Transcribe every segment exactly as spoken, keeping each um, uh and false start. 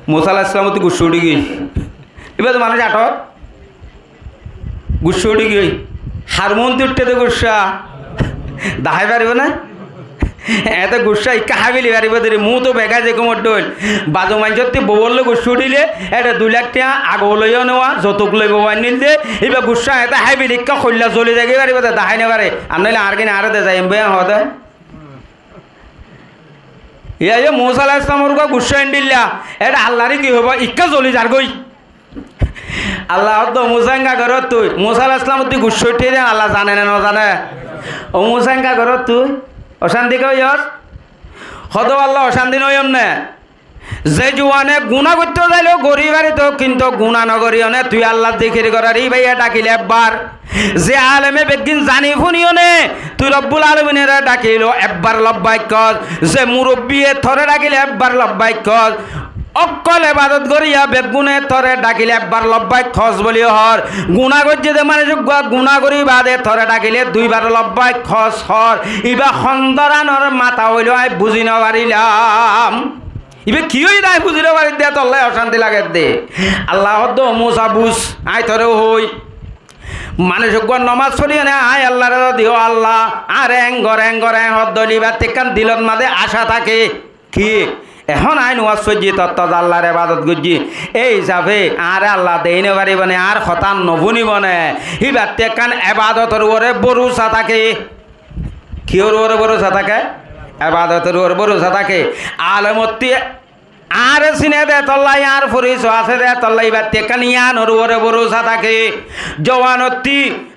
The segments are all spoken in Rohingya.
Musa alaihissalam ottú guccá uçí giyói. Ibá to manúic athór. Guccá uçí giyói. Har muúntu uiththé de guccá. Dahái faribó né? Eéñte guccá ikká hái feli faribó de, muúntu beggún ze kumor dhóil. Bazu maincóttu bou ólla guccá uçíle, eçé dui lak thiañ agou loi ónewa, zoutuk loi bou ainníl de, ibá guccá eéñte hái feli ikká hoilla zoli zai faribó de, dahái no fare. Ar noóile añár gín añáre de zai, embá hoó de. Yá, yá, Musa alaihissalamor uore guccá endilla, eçé Allaré ki hoibó, ikká zoli zargói. Allah hoódde, "Ó Musa, enggán gorór tui?" Musa alaihissalam ottú guccá uiththé de, Allah zane né no zane? "Ó Musa, enggán gorór tui? Ocánti goijjós?" Hoódde, "Allah, ocánti no goijjóm né." Ze juwane guná goittóu zailé gorí farito, kintu guná no goríyone tui Allar zikir gorór, íbaye dhakilé ebbar. Ze aleme beggín zani fúniyone tui Robbul Alaminore dhakilé ebbar lobbaik hoós. Ze murobbiye tore dhakilé ebbar lobbaik hoós. Ókkol ebadot goríya beggúne tore dhakilé ebbar lobbaik hoós bóli hoór. Guná goijjé de manúic uggúa guná gorí baade tore dhakilé duibar lobbaik hoós hoór. Ibá hondóranor mata óilo aññí buzí no farilám. Ibá ki óiye de aññí buzí no farir de, tolla ocánti lager de. Allah hoódde, "Ó Musa, buz, aññí toré hoói. Manúic uggúa nomás foriyone aññí Allaré zodi, ó Allah, añáre eén gor, eén gor, eén hoódde óile ibáttu ekkán dilor mazé acá táke. Ki? Ehón aññí nomás foijjí, tottú Allar ebadot goijjí. Ei hísafe añáre Allah deéi no faribó né, añár hotá no fúnibo né." Íbattu ekkán ebadotor uore bórusa táke. Kiyór uore bórusa táke? Ebadotor uore bórusa táke. Alemottú añáre sine de tolla, añár foriso asé de tolla, íbattu ekkán yíanor uore bórusa táke. Zuanottú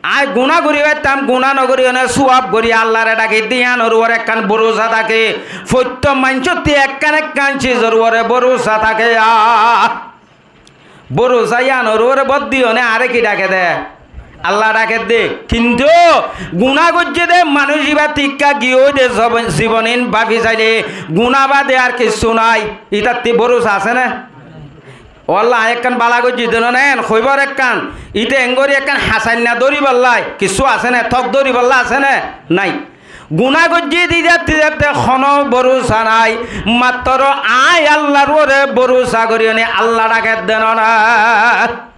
aññí guná gorí faittám, guná no goríyone súab gorí Allaré dhaki de yíanor uore ekkán bórusa táke. Foittó maincóttu ekkán ekkán cizor uore bórusa táke. Yá. Bórusa yíanor uore bór diyone añáre ki dhake de? Allah dhake de. Kintu guná goijjé de manúic ibá tikká giyói de zob-, zibon in báfi sailé guná baade ar kissú nái. Ítattú bórusa asé né? Ó Allah, aññí ekkán bála goijjí de no né, en hoibór ekkán. Íte engorí ekkán hasainna dóribolla kissú asé né? Tók dóribolla asé né? Nái. Guná goijjí de ítattú, ítattú honó bórusa nái, mattoro aññí Allar uore bórusa goríyone Allah dhake de no né.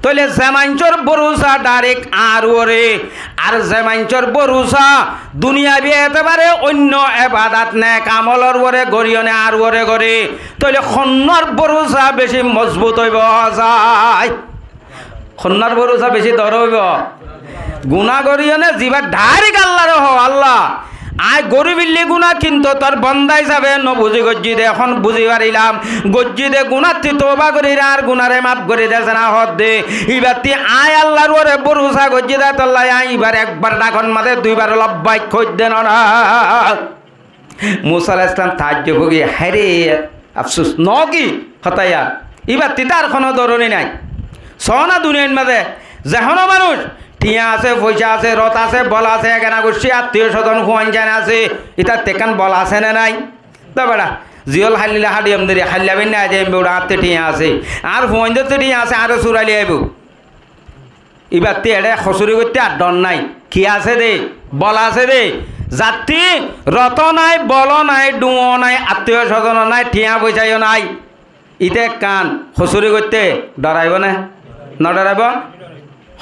Tóile ze maincór bórusa dhairek añár uore, ar ze maincór bórusa duniyabi etebare oinno ebadat nek amolor uore goríyone añár uore goré, tóile honnár bórusa beci mozbut óibo zai? Honnár bórusa beci dóro óibo? Guná goríyone zibá dhairek Allaré hoó, "Allah, aññí gorí félli guná, kintu tor bonda hísafe no buzí goijjí de, ehón buzí farilám. Goijjí de gunáttú touba gorír, añár gunáre maf gorí de," sena hoódde. Íbattu aññí Allar uore bórusa goijjí de tolla aññí ibár ekbar dhakor mazé duibar lobbaik hoóidde no né. Musa alaihissalam taajjub ói giyé, "Hái ré, afsus, no ki hotá yá? Íbattu tar honó dóronói nái." Sóna duniyair mazé ze honó manúic, thiañ asé, foicá asé, rot asé, bol asé, egana guccí, attiyo sozon, fuain zan asé, ítattú ekkán bol asé né nái? Dé beça, ziyól háillile háçiyom deri, háilla beinna aijjum, ebe uçá añáttu thiañ asé, añár fuain dóttu thiañ asé, añáre suraile aibó. Íbattú eçé hosúri goittó ar dhor nái. Ki asé dé? Bol asé dé. Zattú rotó nái, boló nái, dhuñó nái, attiyo sozonó nái, thiañ foicáyo nái. Íte ekkán hosúri goittó dhoraibo né? No dhoraibo?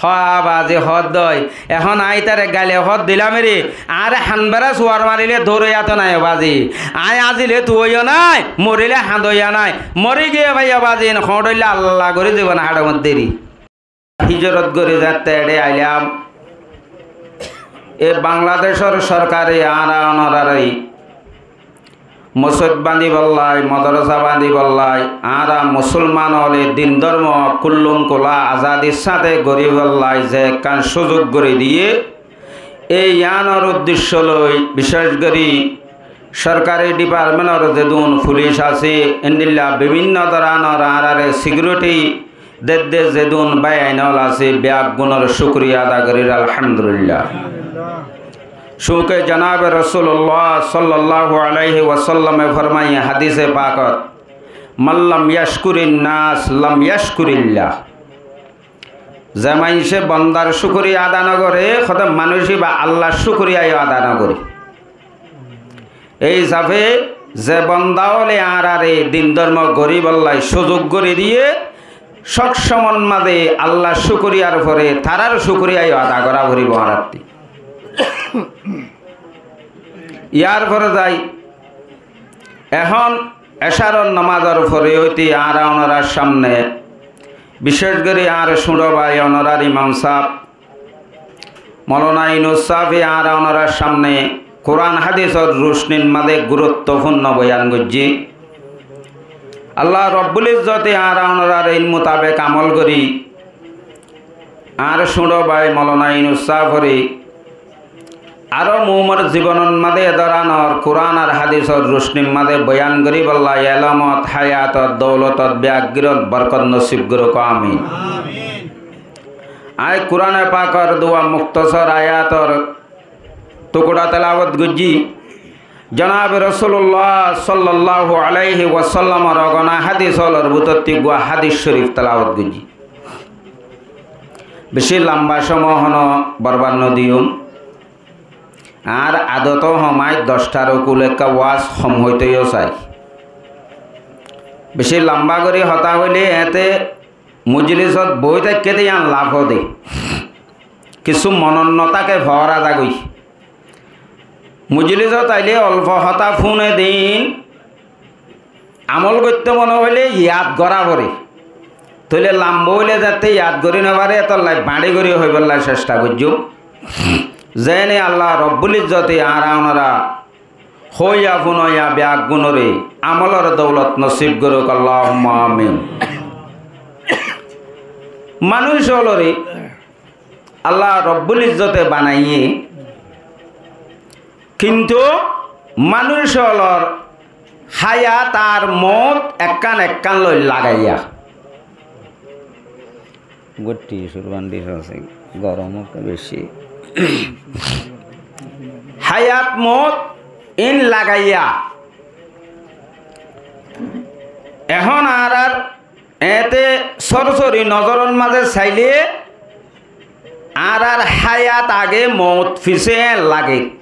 Hoó bazi, hoódde ói. Ehón aññí ítare gaile hoóddilam ere, añáre hanbera suar marilé dóroiya to nái ó bazi. Aññí azile tuwóiyo nái, morilé hañdoiya nái. Mori giyé bái ó bazi, en hoóñr óile Allah gorí zibon háçe moddé eri. Híjorot gorí zette eçé ailam. E Bangladecór sorkare añára onorare mosóit bañdíbollái, modorosa bañdíbollái, añára musolman ókkole din dórmo kúllum kúla azadir sáñte goríbollái ze ekkán cúzuk gorí diyé, e yíanor uddecco loi bicéc gorí sorkari dhipartmentor zedún fulic asé, endilla bibinno dóranor añárare sikiriti dedde zedún báiyain ókkol asé, beggúnor cúkuriya ada gorír, alhamdulillah. Cúnke jonabe Rosulullah sollallahu alaihi wasallame formaiye hadise pakot, "Man lam yashkurin nas lam yashkurillah." Ze maincé bondar cúkuriya ada no goré, hóde manúic íba Allar cúkuriyayo ada no goré. Ei hísafe ze bonda ókkole añáráre din dórmo goríbolla suzuk gorí diyé, sób somot mazé Allar cúkuriyar fore tarár cúkuriya yó ada gorá foribó añárátti. Yar fore zai, ehón ecar nomazor fore óite añára onorár samne, bicéc gorí añár cúñço bái onorár imam sáb, Molana Yunus sábe añára onorár samne Kuran hádisor rucnir mazé guruttofúrno boyan goijjé. Allah Robbul Izzote añára onoráre in mutabek amol gorí, añár cúñço bái Molana Yunus sábore aró muúmor zibonor mazé e dóranor Kuran ar hádisor rucnir mazé boyan goríbolla elomot, háyatot, doulotot, beggúnot borkot nosib gorouk, amin. Aññí Kurane Pakor duwa muktosor ayator tukura telawot goijjí. Jonabe Rosulullah sallallahu alaihi wasallamor ogona hádis ólor bútotti uggwá hádis corif telawot goijjí. Bicí lamba cómoi honó borbad nodiyum. Añár adot hom aññí doc tar kúle ekká waz hom hoitóu sai. Bicí lamba gorí hotá hoilé eéñte mujlisot boói táikke de yían laf ó de. Kissú monot notáke foóra zagói. Mujlisot ailé olfo hotá fúne de yín amol goittóu mone hoilé yad gorá foré. Tóile lamba óile zatte yad gorí nofaré, étolla bañçí gorí hoibólla cesta goijjúm. Zeéne Allah Robbul Izzote añára onorá hoóiya fúnoiya beggúnore amolor doulot nosib gorouk, Allahumma amin. Manúic ólore Allah Robbul Izzote banaiyé, kintu manúic ólor háyat ar moót ekkán ekkán loi lagaiya. Gutti surbandi asé, gorom ókka beci. Háyat moót in lagaiya. Ehón añárar eéñte sorsori nozoror mazé sailé, añárar háyat age, moót fisé eén lage.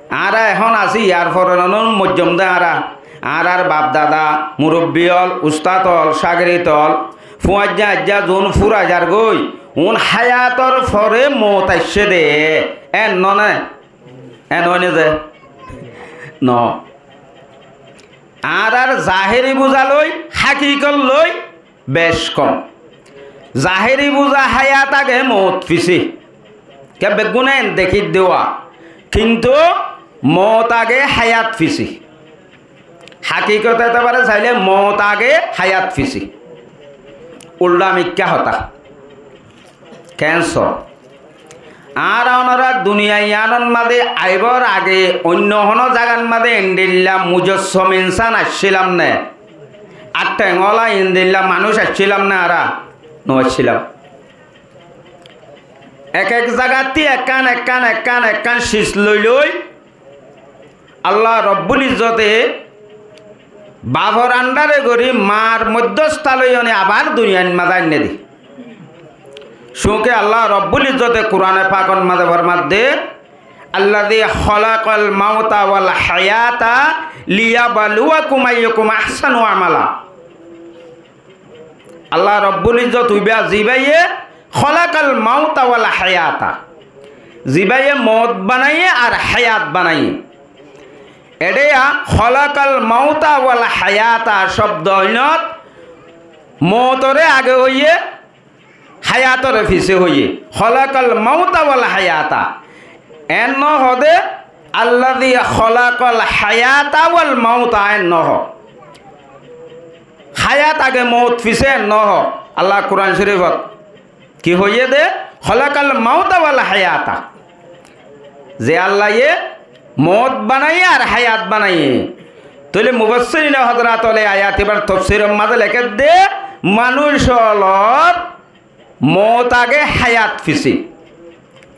Añára ehón así, yar foronor moijjom de añára, añárar baf dada, murobbi ól, ustat ól, cágirit ól, fuañijja aijja zuún fúrai zargói, uún háyator fore moót aiccé de, eén noó né? Eén óine ze? Noó. Añárar zahéri buzá loi, hákikot loi bec kom. Zahéri buzá háyat age moót fisé. Ke beggúne eén dekí de wá. Kintu moót age háyat fisé. Hákikot etebare sailé moót age háyat fisé. Uldha mikká hotá. Keén só? Añára onorá duniya yíanor mazé aibór age oinno honó zagar mazé endilla mujossom insán accílam né? Ar theng ola endilla manúic accílam né añára? No accílam. Ek ek zagattí ekkán ekkán ekkán ekkán cis loi loi Allah Robbul Izzote bafor andháre gorí maar moiddósta loi yóne abar duniyait mazé ainné de. Cúnke Allah Robbul Izzote Kurane Pakor mazé formadde, "Allazi khalaqal mauta wal hayata liyabluwakum ayyukum ahsanu amala." Allah Robbul Izzot uibá zibáye khalaqal mauta wal hayata, zibáye moót banaiyé ar háyat banaiyé. Eçé yá khalaqal mauta wal hayata cobdo óinot moótore age hoiyé, háyatore fisé hoiyé. Khalaqal mauta wal hayata. Eén no hoó de, allazi khalaqal hayata wal mauta, eén no hoó. Háyat age moót fisé eén no hoó. Allah Kuran Corifot ki hoiyé de? Khalaqal mauta wal hayata. Ze Allaye moót banaiyé ar háyat banaiyé. Tóile mufassirine hozrot ókkole ayat ibar tofsiror mazé lekédde, manúic ólor moót age háyat fisé.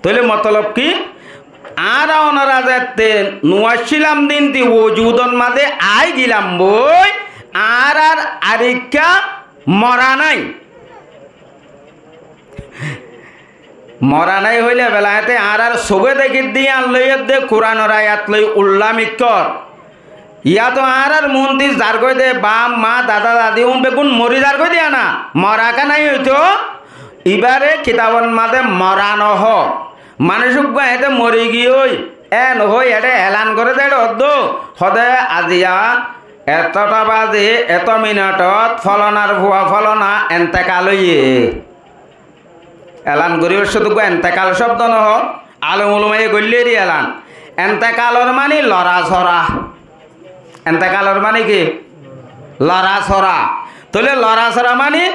Tóile motolob ki? Añára onorá zette nuaccílam dintí wujudor mazé aáigilam boi, añárár arekká mora nái. Mora nái hoilé belañte añárár sóge dekír de yían loi edde Kuranor ayat loi ullá mikkór. Yáto añárár muúnti zargói de baf, maa, dada, dadi, un beggún mori zargói de ana, mora ká nái óito. Ibáre kitabot mazé mora no hoó. Manúic uggúa eéñte mori giyói, en hoói eçé elan goré de eçé oddó, hodé aziya etóta baze etó minitot folonar fua folona entekal óiye. Elan goríbar cómot uggúa entekal cóbdo no hoó, alom ulumaye goillé eri elan. Entekalor mani lorasora. Entekalor mani ki? Lorasora. Tóile lorasora mani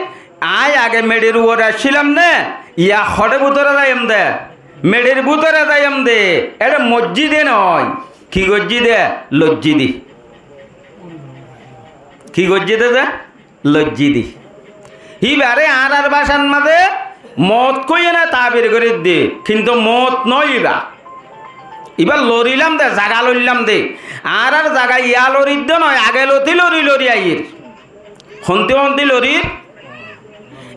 aññí age meçir uore accílam né, ya hoçé bútore zaiyum de, meçir bútore zaiyum de, eçé moijjí de noó, ki goijjí de? Loijjí de. Ki goijjí de ze? Loijjí de. Íbaré añárár bácar mazé moot hoiyóre tabir gorí de, kintu moot noó íba. Íba lorilam de, zaga loilam de. Añárár zaga yá lorir de noó, age loti lori lori aiyér. Hontí hontí lorir?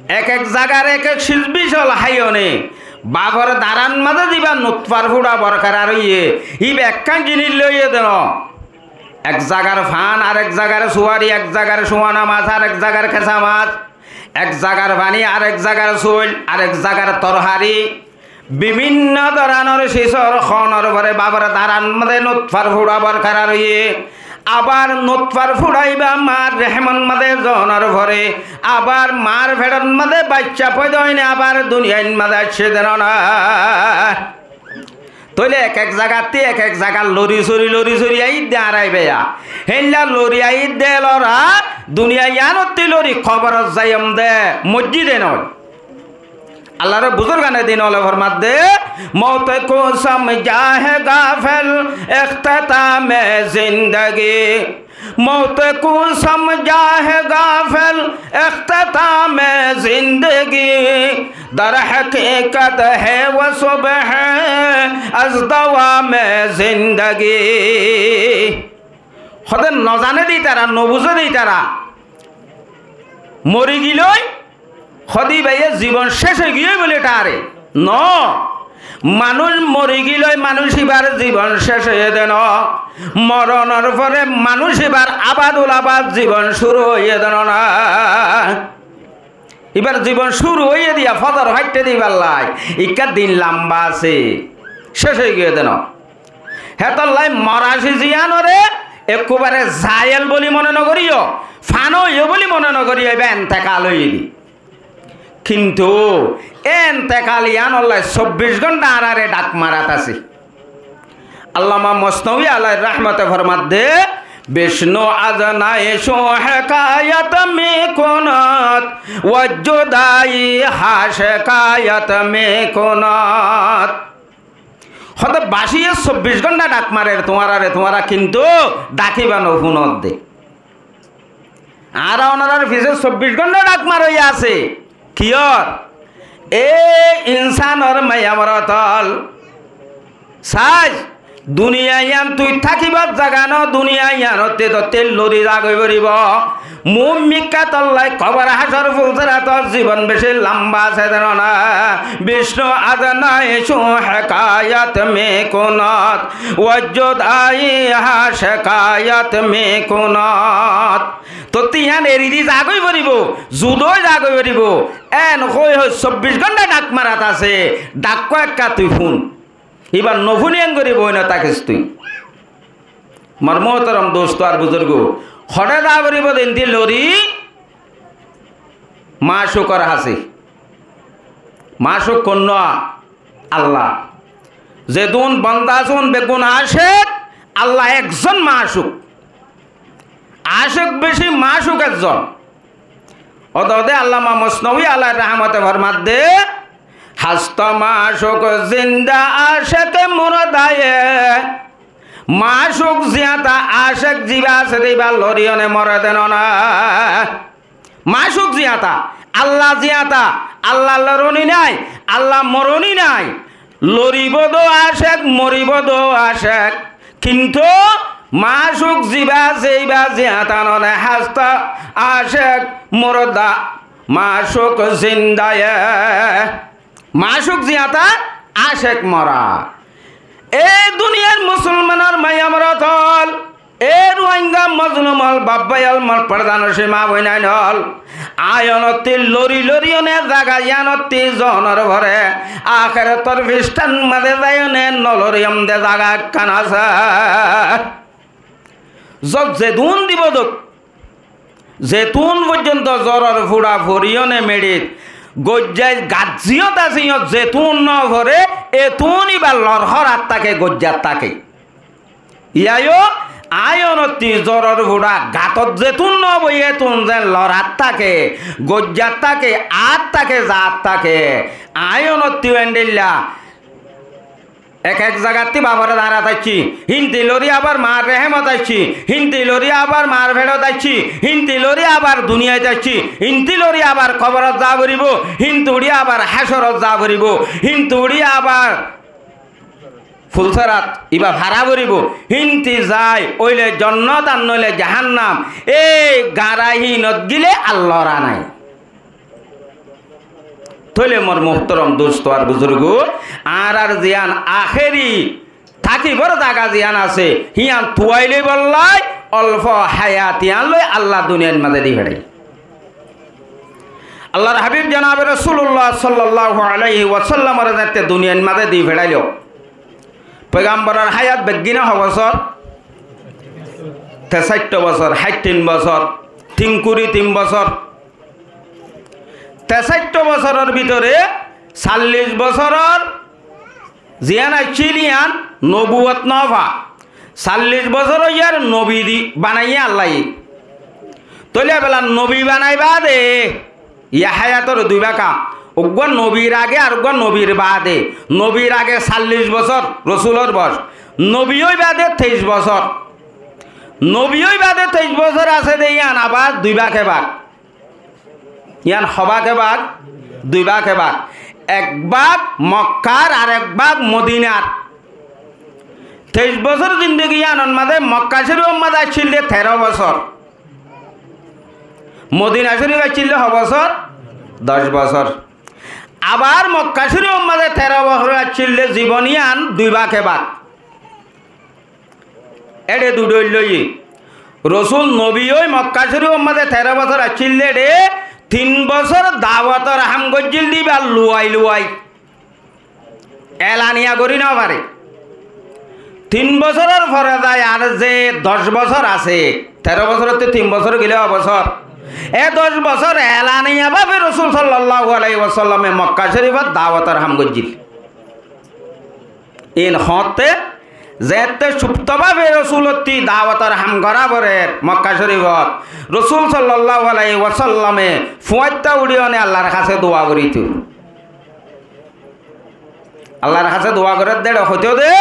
Ek ek zagar ek ek sis bisol háiyoné. Bafor daran mazé zibá nutfar fuça borkarar óiye, íba ekkán ziníc loi de noó. Ek zagar fan, arek zagar suwari, ek zagar suwana mas, arek zagar kesa mas, ek zagar faní, arek zagar suil, arek zagar torhari. Bibinno doronor sisor hónor fore bafor daran mazé nutfar fuça borkarar óiye. Abar nutfar fuça íba maar rehemor mazé zonor fore abar maar feçor mazé bacca foida óine abar duniyair mazé aiccé de noó. Tóile ek ek zagattí ek ek zagat lori sori lori sori aiyér de añára íba. Héilla lori aiyér de lora, duniya yíanottí lori koborot zaiyum de, moijjí de noó. Allar buzurgane din ókkole format de, موت کو سمجھا ہے غافل اختتام زندگی، موت کو سمجھا ہے غافل اختتام زندگی، در حقیقت ہے وہ صبح از دوام زندگی. Hodé nozané de ítara, nobuzé de ítara. Mori gilói, hodé íbayé zibon céc ói giyói buli tháre. Noó, manúic mori gilói manúic íbar zibon céc óiye de noó. Moronor fore manúic íbar abadul abad zibon cúru óiye de noó. Íbar zibon cúru óiye de yá fozor faitté de íbar lai. Ikká din lamba asé, céc ói giyói de noó. Hétolla moraci ziyánore ekkubare zayel buli mone nogoríyo, fana óiye buli mone nogoríyo, íba entekal óiye de. Kintu e entekal yíanolla sobbic gónta añáráre dhak marat asé. Allama Mosnowi alaihir rahmote format de, بشنو از نعش او حکایت می‌کند، وز جدایی ها شکایت می‌کند. Hodé bacíye sobbic gónta dhak marer tuáñráre, tuáñra kintu dhak íba nofúnodde. Añára onorár fisé sobbic gónta dhak marói asé. Kiyór? E insánor maiyamorotol. Saiz, duniya yían tui tákibar zaga noó, duniya yíanottí tottí lori zagói foribó. Muúmikkátollá kobor hácor fulsirator zibon bicí lamba asé de noó. بشنو از نعش او حکایت می‌کند، وز جدایی ها شکایت می‌کند. Tottí yían eri di zagói foribó, zuda ói zagói foribó. En hoói hoói sobbic gónta dhak marat asé, dhak kó ekká tui fún. Íba nofúni en gorí boi notákis tui. Mor muhtorom dustó ar buzurgó, hoçé za foribó de indi lori, maacúkor hasé. Maacúk honnúa? Allah. Zedún bonda asón beggún acek, Allah ekzon maacúk. Acek bicí, maacúk ekzon. Ódode Allama Mosnowi alaihir rahmote format de, Hast maashuk zinda ashek murdaye. Maashuk ziyata, ashek ziba asé de iba loriyone more de nona. Maashuk ziyata, Allah ziyata, Allah loroni nai, Allah moroni nai. Loribo do ashek, moribo do ashek. Kintu maashuk ziba asé iba ziyata none, hasta ashek murda. Maashuk zindaye. Maashuk ziyata, ashek mora. E duniyar musulmanor maiya morot ol, E Ruáingga mozlum ól, baf bái ól, mor fordanocin maa boinain ól, aññí onottí lori lori one zaga yíanottí zonor fore akérotor fisthán mazé zai one no loriyum de zaga ekkán asé. Zot zetún dibo dóuk, zetún foijjonto zoror fura fori one meçit goijjá gat ziyót asé, yíñot zetún no fore, etún íba lorhórat táke, goijját táke. Yíaiyó aññí onottí zoror fura gatot zetún no boiyé, etún zen lorát táke, goijját táke, aát táke, zaát táke. Aññí onottí endilla ek ek zagattí bafore dañrat aiccí, híntí lori abar maar rehemot aiccí, híntí lori abar maar feçot aiccí, híntí lori abar duniyait aiccí, híntí lori abar koborot za foribó, híntí uçí abar hácorot za foribó, híntí uçí abar Fulsarat íba fara foribó, híntí zai óile jonnot ar noóile jahannam, ei gañra hínot gíle ar lora nái. Tóile mor muhtorom dustó ar buzurgó, añárar ziyán ahéri tákibór zaga ziyán asé, híyan tuwai loibollái olfo hayat yían loi Allah duniyair mazé di feçáiye. Allar habib janabe Rosulullah sallallahu alaihi wasallamore zeñtté duniyair mazé di feçáilo, foigamboror háyat beggíne ho bosór? Tesáitto bosór, háit tin bosór, tin kuri tin bosór. Tesáitto bosóror bútore sallic bosóror ziyán accíl yían nobuwot no fa. Sallic bosór óiye ar nobi di banaiyé Allaye. Tóile ebela nobi banai baade, yá háyator dui bág. Uggúa nobir age ar uggúa nobir baade. Nobir age sallic bosór, Rosulor boyos. Nobi ói baade teic bosór. Nobi ói baade teic bosór asé de yían abar dui báge bák. Yían ho báge bák? Dui báge bák. Ek bák Mokkar ar ek bák Modinar. Teic bosór zindegi yíanor mazé Mokka Córifor mazé accíl de teró bosór. Modina Córif accíl de ho bosór? Doc bosór. Abar Mokka Córifor mazé teró bosór accíl de zibon yían dui báge bák. Éçe duçó óilde, Rosul nobi ói Mokka Córifor mazé teró bosór accíl de éçe tin bosór dawotor ham goijjíl de íba luwai luwai. Elaniya gorí no fare. Tin bosóror fore zai ar ze doc bosór asé, teró bosórottú tin bosór gile ho bosór? E doc bosór elaniya bábe Rosul sallallahu alaihi wasallame Mokka Córifot dawotor ham goijjíl. Iín hoóñtte zeéñtte cupto bábe Rosulottí dawotor ham gorá forer Mokka Córifot, Rosul sallallahu alaihi wasallame fuáñitta uçíyone Allar hañsé dua gorítou. Allar hañsé dua gorédde éçe hoitó de,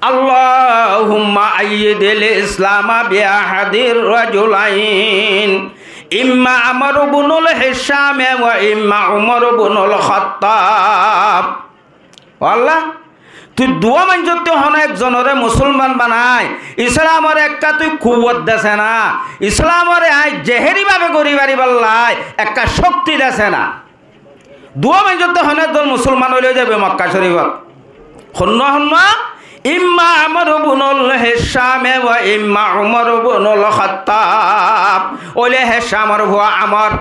"Allahumma ayyidil Islama bi ahadir rajulain, imma Amr ibnul Hisham wa imma Umar ibnul Khattab." Ó Allah, tui duwá maincóttu honó ekzonoré musúlman banai, Islamoré ekká tui kuwot desé na, Islamoré aññí zehéri bábe gorí faribálla ekká cókti desé na. Duwá maincóttu honó ekzon musúlman óile zaibo Mokka Córifot. Honnúa honnúa? Imma Amr ibnul Hisham wa imma Umar ibnul Khattab. Óile Hishamor fua Amr.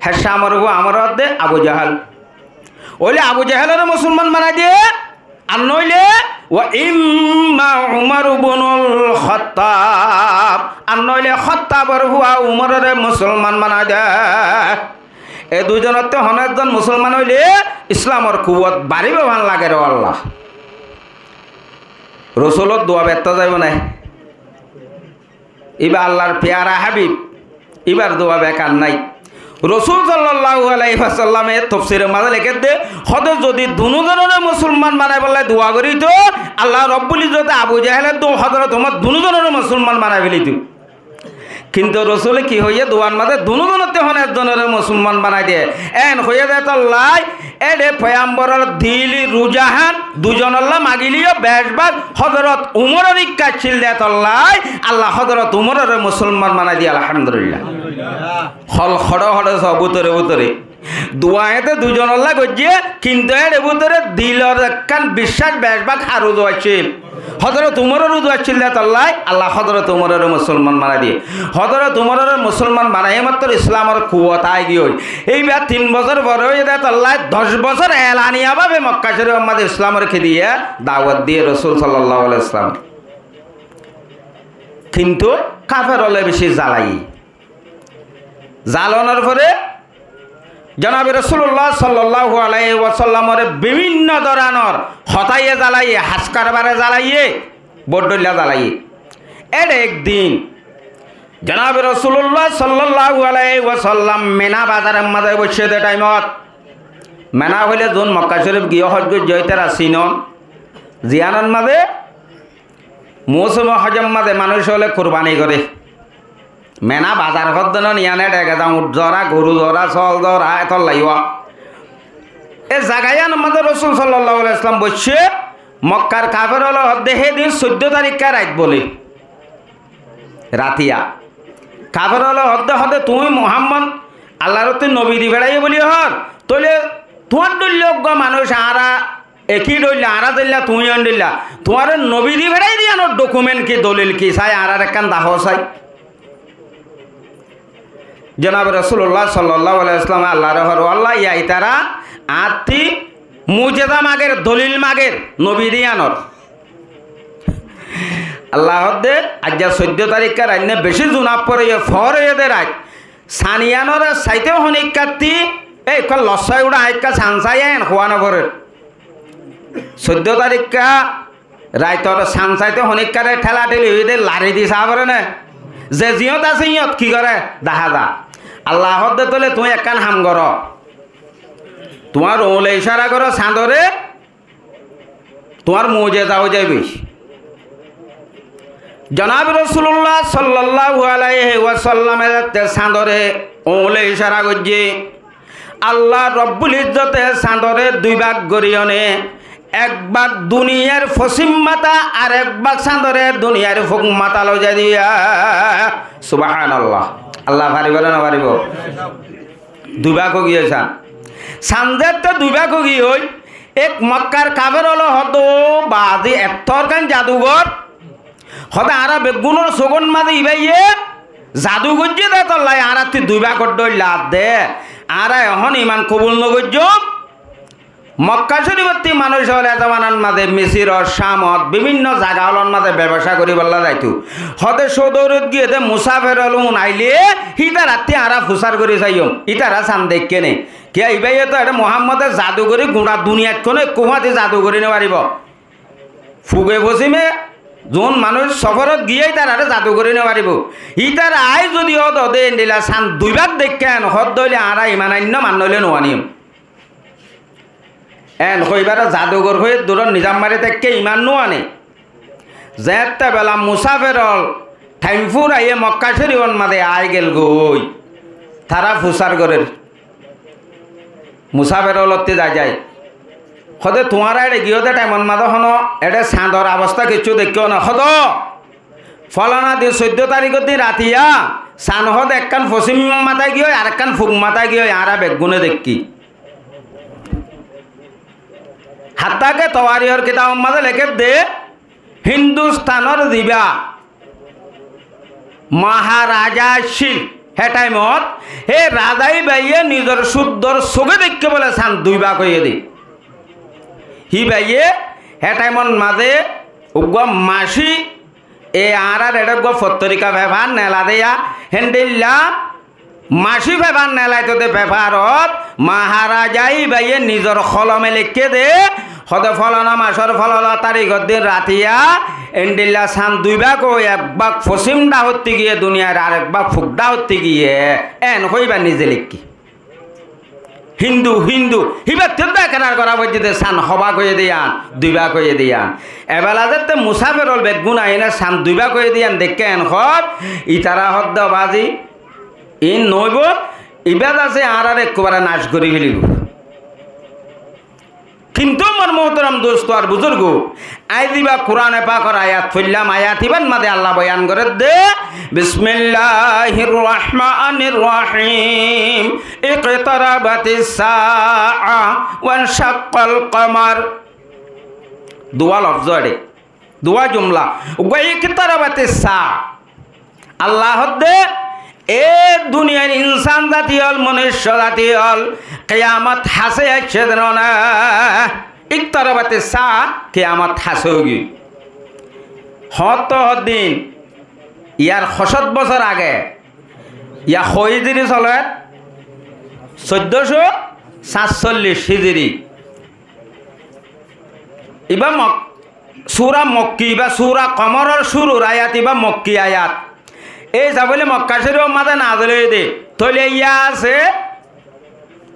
Hishamor fua Amr ódde Abu Jahal. Óile Abu Jahaloré musúlman banai de, ar noóile, wa imma Umar ibnul Khattab, ar noóile Khattabor fua Umororé musúlman banai de. E duizonottú honó ekzon musúlman óile Islamor kuwot baríbo fán lager, ó Allah. Rosulor dua bettá zaibo né? Íba Allar piyara hábib, íbar dua bekar nái. Rosul sallallahu alaihi wasallame tofsiror mazé lekédde, hóde zodi dunúzonoré musúlman banaibálla dua gorítou, Allah Robbul Izzote Abu Jahelor dua, Hozorot Umar dunúzonoré musúlman banai félaitou. Kintu Rosule ki hoiyé duar mazé? Dunúzonottú honó ekzonoré musúlman banai de. Eén hoiyé de tollai, éçe foigamboror dili rujahan duizonolla magileyó bec bág Hozorot Umoror ikká accíl de tollai, Allah Hozorot Umororé musúlman banai diye, alhamdulillah. Hol hoçé hoçé só bútore bútore. Dua eñte duizonolla goijjé, kintu ér bútore dilor ekkán biccác becbák har uzu accíl. Hozorot Umoror uzu accíl de tollá, Allah Hozorot Umorore musolman banai diyé. Hozorot Umorore musolman banaiyé mattor Islamor kuwot aigiyói. Éibar tin bosór fore óiye de tollá, doc bosór elaniya bábe Mokka Córifor mazé Islamor ki diyé, dawot diyé Rosul sallallahu alaihi wasallam. Kintu kafer ókkole beci zalaiyé. Zalonor fore jonabe Rosulullah sallallahu alaihi wasallamore bibinno dóranor hotáye zalaiyé, haskar bare zalaiyé, boddoilla zalaiyé. Éçe ek din jonabe Rosulullah sallallahu alaihi wasallam Mena bazaror mazé boiccé de thaimot, Mena hoilé zun Mokka Córif giyé hój goijjé ítara sinon, ziyánor mazé mousume hójor mazé manúic ókkole kurbani goré. Mena bazar hoddé no, yián éçe geza uñth zora, goru zora, sóol zora, étolla yó. E zaga yíanor mazé Rosul sallallahu alaihi wasallam boiccé, Mokkar kafer ókkole hoddé hé din soiddó tarikká rait bóle. Ratiya. Kafer ókkole hoddé, hoddé tuñí Muhammod Allar ottu nobi di feçaiyé bóli hoór, tóile tuáñr dóilla uggwá manúic añára Ekí dóilla, añára dóilla, tuñí endóilla. Tuáñre nobi di feçái diyé, yíanor dokument ki, dolil ki, sai añáráre ekkán dahó sai. Jonabe Rosulullah sallallahu alaihi wasallam Allaré hoór, "Ó Allah, yá ítara añáttu mujeza mager, dolil mager, nobi di yíanor." Allah hoódde, aijja soiddó tarikká rainne beci zunaf foróiye, foróiye de rait. San yíanoré saité honíkkattí, ei, ekká lossái uçá, ekká san sai, en hoó no forer. Soiddó tarikká raitor san saité honíkkáre théla-théli óiye dé lari di saá foré né? Ze ziyót asé yíyot ki goré? Dahá za. Allah hoódde tóile tuñí ekkán ham goró. Tuáñr oñle icára goró sañdoré, tuáñr mujeza ói zaiboi. Jonabe Rosulullah sallallahu alaihi wasallame zeñtté sañdoré oñle icára goijjé, Allah Robbul Izzote sañdoré dui bák goríyone, ek bák duniyair fosim mata, ar ek bák sañdoré duniyair fuk mata loi zai diya. Subhanallah. Allah faribó né no faribó? Dui bák ói giyói san. San zeñtté dui bák ói giyói, ek Mokkar kafer ókkole hoódde, "Ó baázi, ettór gán zadugor." Hoódde, "Añára beggúnor sógor mazé ibáye zadu goijjé dé tollá añárattú dui bák ór dóilla adde. Añára ehón iman kobul no goijjóm." Mokka Córifottí manúic ókkole e zomanar mazé Misirot, Camot, bibinno zaga ókkolor mazé bebasá goríbolla zaitó. Hoódde códourot giyé dé musáfer ókkol un ailé, hítarattí añára fusár gorí saiyóm, ítara san deikké né. Kiyá, ibáye toó eçé Muhámmode zadu gorí guñça duniyait honó ekkú fúañti zadu gorí no faribó. Fuge fosime zuún manúic sofórot giyé ítararé zadu gorí no faribó. Ítara aái zodi hoódde endilla san dui bák deikké en hoódde óile añára iman ainnó, mane óile no aníyum. En hoibáre zadugor hoiyé duror nizam mari táikke iman no ané. Zeéñtte bela musáfer ókkol thaim fúraiyé Mokka Córifor mazé aái gelgói, tará fusár gorér. Musáfer ókkolottí zai zai. Hoódde, "Tuáñra eçé giyó dé thaimor mazé honó eçé sañdor abostá kiccú deikkó né?" Hoódde, "Fólana din soiddó tarikór din ratiya san hoódde ekkán fosím matá giyói, arekkán fuk matá giyói, añára beggúne deikkí." Hattá ke towarihor kitabor mazé lekédde, Hindustanor zibá Maharaja accíl, hé thaimot hé raza íbayé nizor cúddor sogé deikké bóle san dui bák óiye dé. Híbayé hé thaimor mazé uggúa mací, e añárar eçé uggúa fottorika fefar nela deya, héndilla mací fefar nelaitóu dé fefarot Maharaja íbayé nizor holome leikké dé, hoódde fólana macór fólana tarikór din ratiya endilla san dui bák ói, ek bák fosím dháhottí giyé duniyair, arek bák fuk dháhottí giyé, en hoói íba nize leikké. Hindu, Hindu, híbattú ekrar gorá foijjé dé san hó bák óiye dé yían, dui bák óiye dé yían. Ebela zeéñtte musáfer ókkol beggún aiyéne san dui bák óiye dé yían deikké en hoór, ítara hoódde, "Ó baázi, iín noóibou, ibá asé añáráre ekkubare nac gorí felibóu." Kintu mor muhtaram dosto ar buzurgo, aññí ziba Kurane Pakor ayat foillám, ayat ibar maze Allah boyan gorédde, Bismillahir Rahmanir Rahim, Iqtarabatis Sa'a wanshaqqal qamar. Duwa lofzó ede. Duwa jumla. Uggwá iqtarabatis sa'a. Allah hoódde, e duniyair insán zati ól, monucco zati ól, kiyamot hásé aiccé de no né? Iqtarabatis sa'a, kiyamot hásé óigiyói. Hoóñtto hoddin, yar hoó cót bosór age, ya hoó hijiri soler, soiddóco sátsollic hijiri. Ibá Mok-, sura Mokki, ibá sura Komoror cúrur ayat, ibá Mokki ayat. Ei sabóile Mokka Córifor mazé nazil óiye dé, tóile iyá asé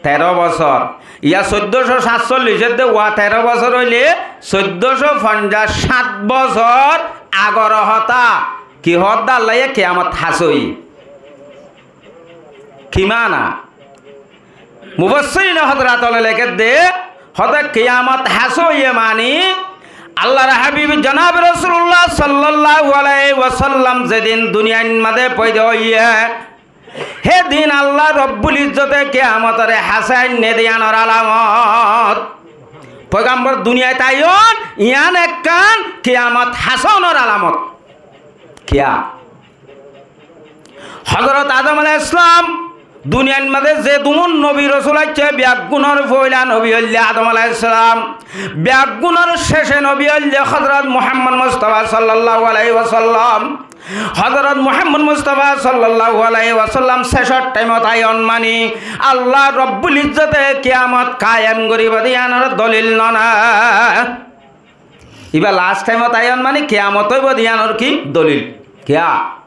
teró bosór. Iyá soiddóco sátsollic edde uá teró bosór óile soiddóco fonjaic háñt bosór agor hotá. Ki hoódde Allaye? Kiyamot hásé óiye. Ki maana? Mufassirine hozrot ókkole lekédde, hoódde kiyamot hásé óiye mani, Allar hábib jonabe Rosulullah sallallahu alaihi wasallam zedin duniyair mazé foida óiye, hé din Allah Robbul Izzote kiyamotoré hásé ainné de yíanor alamot. Foigambor duniyait aiyón, yían ekkán kiyamot hásé ónor alamot. Kiyá? Hozrot Adom alaihissalam, duniyair mazé zedún nobi rosul aiccé, beggúnor foila nobi óilde Adom alaihissalam, beggúnor cece nobi óilde Hozrot Muhammod Mustafa sallallahu alaihi wasallam. Hozrot Muhammod Mustafa sallallahu alaihi wasallam cecor thaimot aiyón mani, Allah Robbul Izzote kiyamot kayem goríbo de yíanor dolil no né. Ibá last thaimot aiyón mani kiyamot óibo de yíanor ki dolil? Kiyá?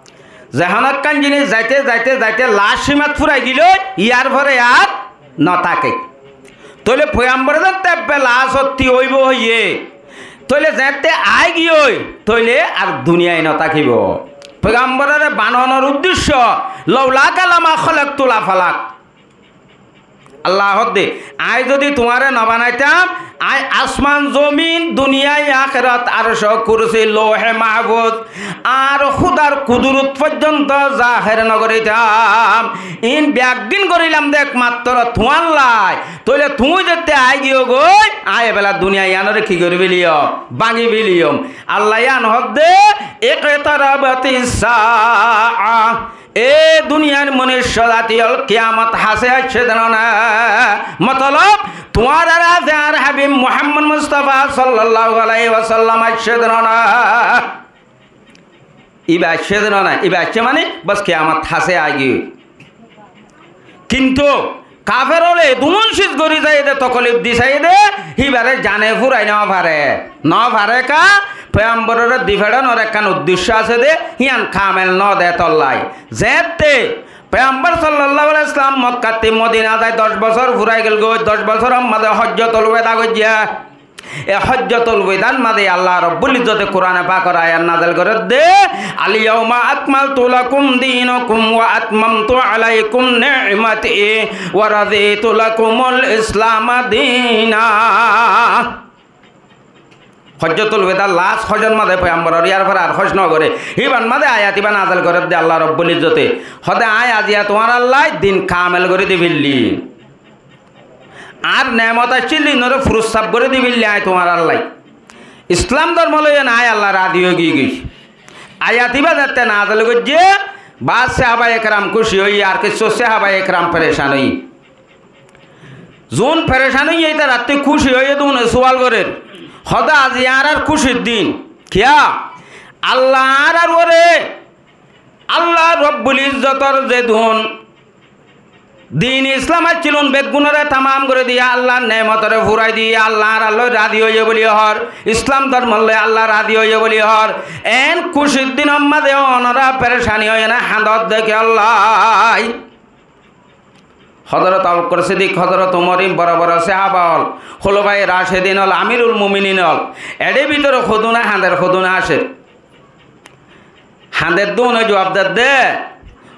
Zehón ekkán jinis zaite, zaite, zaite last simat furai gilói, yar fore ar no táke. Tóile foigambore zette ebbe last ottí óibo hoiyé, tóile zette aigiyói, tóile ar duniyai no tákibo. Foigamborore banonor uddecco, "Laulaka lama khalaktul afalak." Allah hoódde, aññí zodi tuáñre no banaitám, aññí asman, zomin, duniyai, akerot, arco, kursi, louhe mahfuz, ar Húdar kudurot foijjonto zaher no gorítam. Iín beggín gorílam de ekmattro tuáñllai. Tóile tuñí zette aigiyó goi, aññí ebela duniyai yíanore ki gorí feliyóm? Báñgi feliyóm. Allah yían hoódde, "Iqtarabatis sa'a." E duniyair monucco zati ól, kiyamot hásé aiccé de no né? Motolob, tuáñrar ar añár hábib Muhammod Mustafa sallallahu alaihi wasallam aiccé de no né? Ibá aiccé de no né? Ibá aiccé mani, bos kiyamot hásé aigiyói. Kintu kafer ókkole edún sis gorí saiyé dé, tokolif di saiyé dé, híbare zane furai no fare. No fare ká, foigamborore di feçánor ekkán uddecco asé dé, híyan kamel no de tollai. Zette foigambor sallallahu alaihi wasallam Mokkattí Modina zai doc bosór furai gel goi, doc bosóror mazé hojjotul weda goijjé. E hojjotul wedar mazé Allah Robbul Izzote Kurane Pakor ayat nazel gorédde, "Al yawma akmaltu lakum dinakum wa atmamtu alaikum ni'mati wa raditu lakumul Islama dina." Hojjotul wedar last hojor mazé foigamboror yar fore ar hoj no goré. Híbar mazé ayat ibá nazel gorédde Allah Robbul Izzote. Hoódde, aññí aziya tuáñrallai din kamel gorí di félli. Añár neemot accíl de ínore furussaf gorí di félli aññí tuáñrallai. Islam dormo loi aññí Allah razi ói giyói. Ayat ibá zette nazel goijjé, baáz sahábaye keram kúci óiye, ar kissú sahábaye keram ferecan óiye. Zuún ferecan óiye, ítarattú kúci óiye de une suwal gorér. Hoódde aijja añárar kúcir din. Kiyá? Allah añárar uore, Allah Robbul Izzotor zedún din Islam accíl, un beggúnore tamam gorí diyé, Allar neemotore furai diyé, Allah añárar loi razi óiye bóli hoór, Islam dormor loi Allah razi óiye bóli hoór. Eén kúcir dinor mazé onora ferecani óiye né hañdódde kiyólla? Hozorot Abu Bokkor Siddik, Hozorot Umor, ín boro boro sáhaba ól, Hulafáye Racedin ól, Amirul Muminin ól, eçé bútore hodún hañder, hodún hañcer. Hañder de une juab der dé,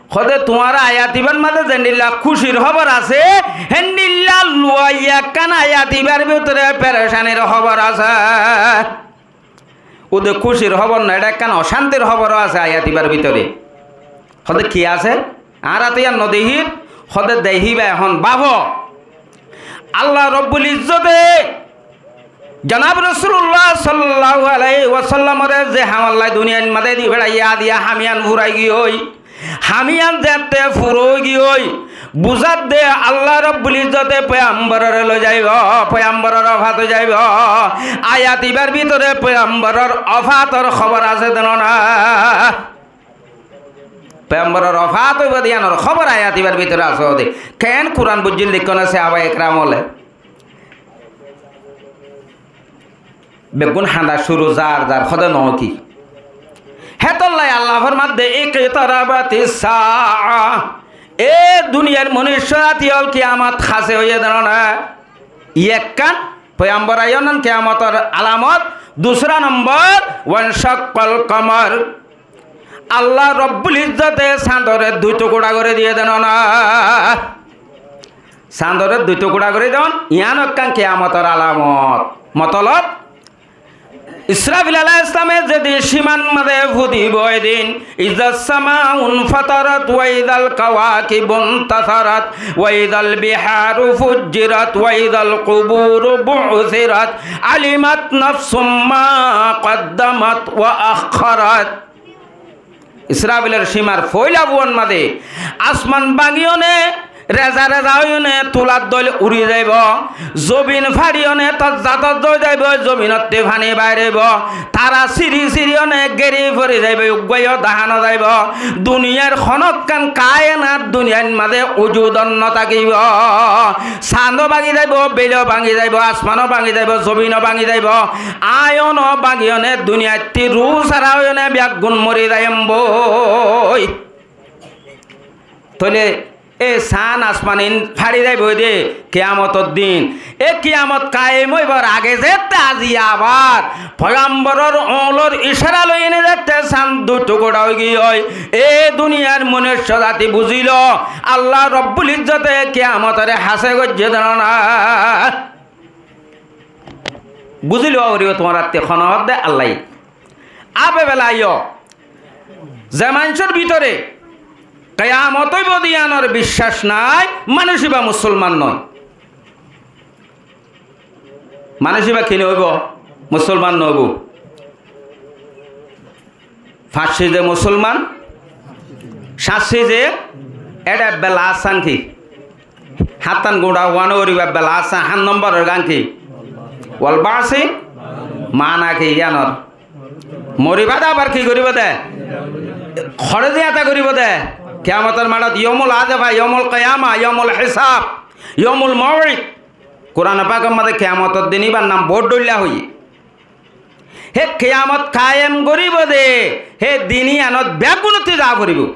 Hóde tuáñra ayat ibár mazé zendilla kúcir hóbor asé, héndilla luwaiya ekkán ayat ibár bútore perecanir hóbor asé. Ude kúcir hóbor no, eçé ekkán ocántir hóbor asé ayat ibár bútore. Hóde ki asé? Añára to yían no dekír, hóde dekíba ehón báfo. Allah Robbul Izzote Janab Rosulullah sallallahu alaihi wasallamore ze hamolla duniyair mazé di fethaiye, yá diya ham yián furai giyói, ham yián zeéñtte fura ói giyói, buzadde Allah Robbul Izzote foyamborore loi zaibo, foyamboror ofat ói zaibo. Ayat ibár bútore foyamboror ofator hóbor asé de no na? Foyamboror ofat óibo de yíanor hóbor ayat ibár bútore asé de. Keén Kuran buijjíl de ikkán sahabaye keram ókkole. Beggún hañda cúru zar zar hóde noó ki. Hétolla Allah formadde, "Iqtarabati s-sa'a." E duniyair monúic zati ól, kiyamot hase óiye de no na? Ekkán, foyambor aiyónan kiyamotor alamot, dusra nombor, "Wanshaqqal qamar." Allah Robbul Izzote sañdore dui tukura gorí diye de no na? Sañdore dui tukura gorí don, yían ekkán kiyamotor alamot. Motolob, Israfil alaihissalame zedin címar mazé fudibo edin, "Izas sama'u nfatarat, wa izal kawakibu ntasarat, wa izal biharu fujjirat, wa izal quburu bu'sirat, alimat nafsum ma qaddamat wa akhkharat." Israfilor címar foila fuwar mazé asman báñgiyóne, reza reza óiyone tular dóil uri zaibo, zobin façiyóne tozza tozza ói zaibo, zobinottí faní bairaibo, tara siri siriyóne geri fori zaibo, uggwá yó dahá no zaibo. Duniyair honókkán kayenat duniyair mazé ujud no tákibo. Sañdó báñgi zaibo, belo báñgi zaibo, asmanó báñgi zaibo, zobinó báñgi zaibo, añáyonó báñgiyóne duniyaittí ruh sára óiyone beggún mori zaiyum boi. Tóile e saán asman iín fáçi zaiboi de kiyamotor din. E kiyamot kayem óibar age zeéñtte aziya abar foyamboror oñlor icára loiyóne zeéñtte saán dui tukura ói giyói, e duniyair monúic zati buzílo, Allah Robbul Izzote kiyamotore hase goijjé de no na. Buzí lowa foribó tuáñrattí, hone hoódde Allaye. Abe bela yó, ze maincór bútore kiyamot óibo de yíanor biccác nái, manúic íba musolman noó. Manúic íba ki noóibo? Musolman noóibo. Fañssi ze musolman, sañssi ze, éçe bela asán ki? Háñttan guñça uwano goríba bela asán, hát nombor gán ki? Wal baási, maána ki yíanor? Moribá de abar ki goríbo de? Hore ziyata goríbo de? Kiyamotor maçot yomul azefa, yomul kiyama, yomul hisab, yomul mawid. Kuran pakor mazé kiyamotor din íbar nam bout dhoilla hoiyé. Hé kiyamot kayem goríbo de, hé din yíanot beggúnottí za foribó.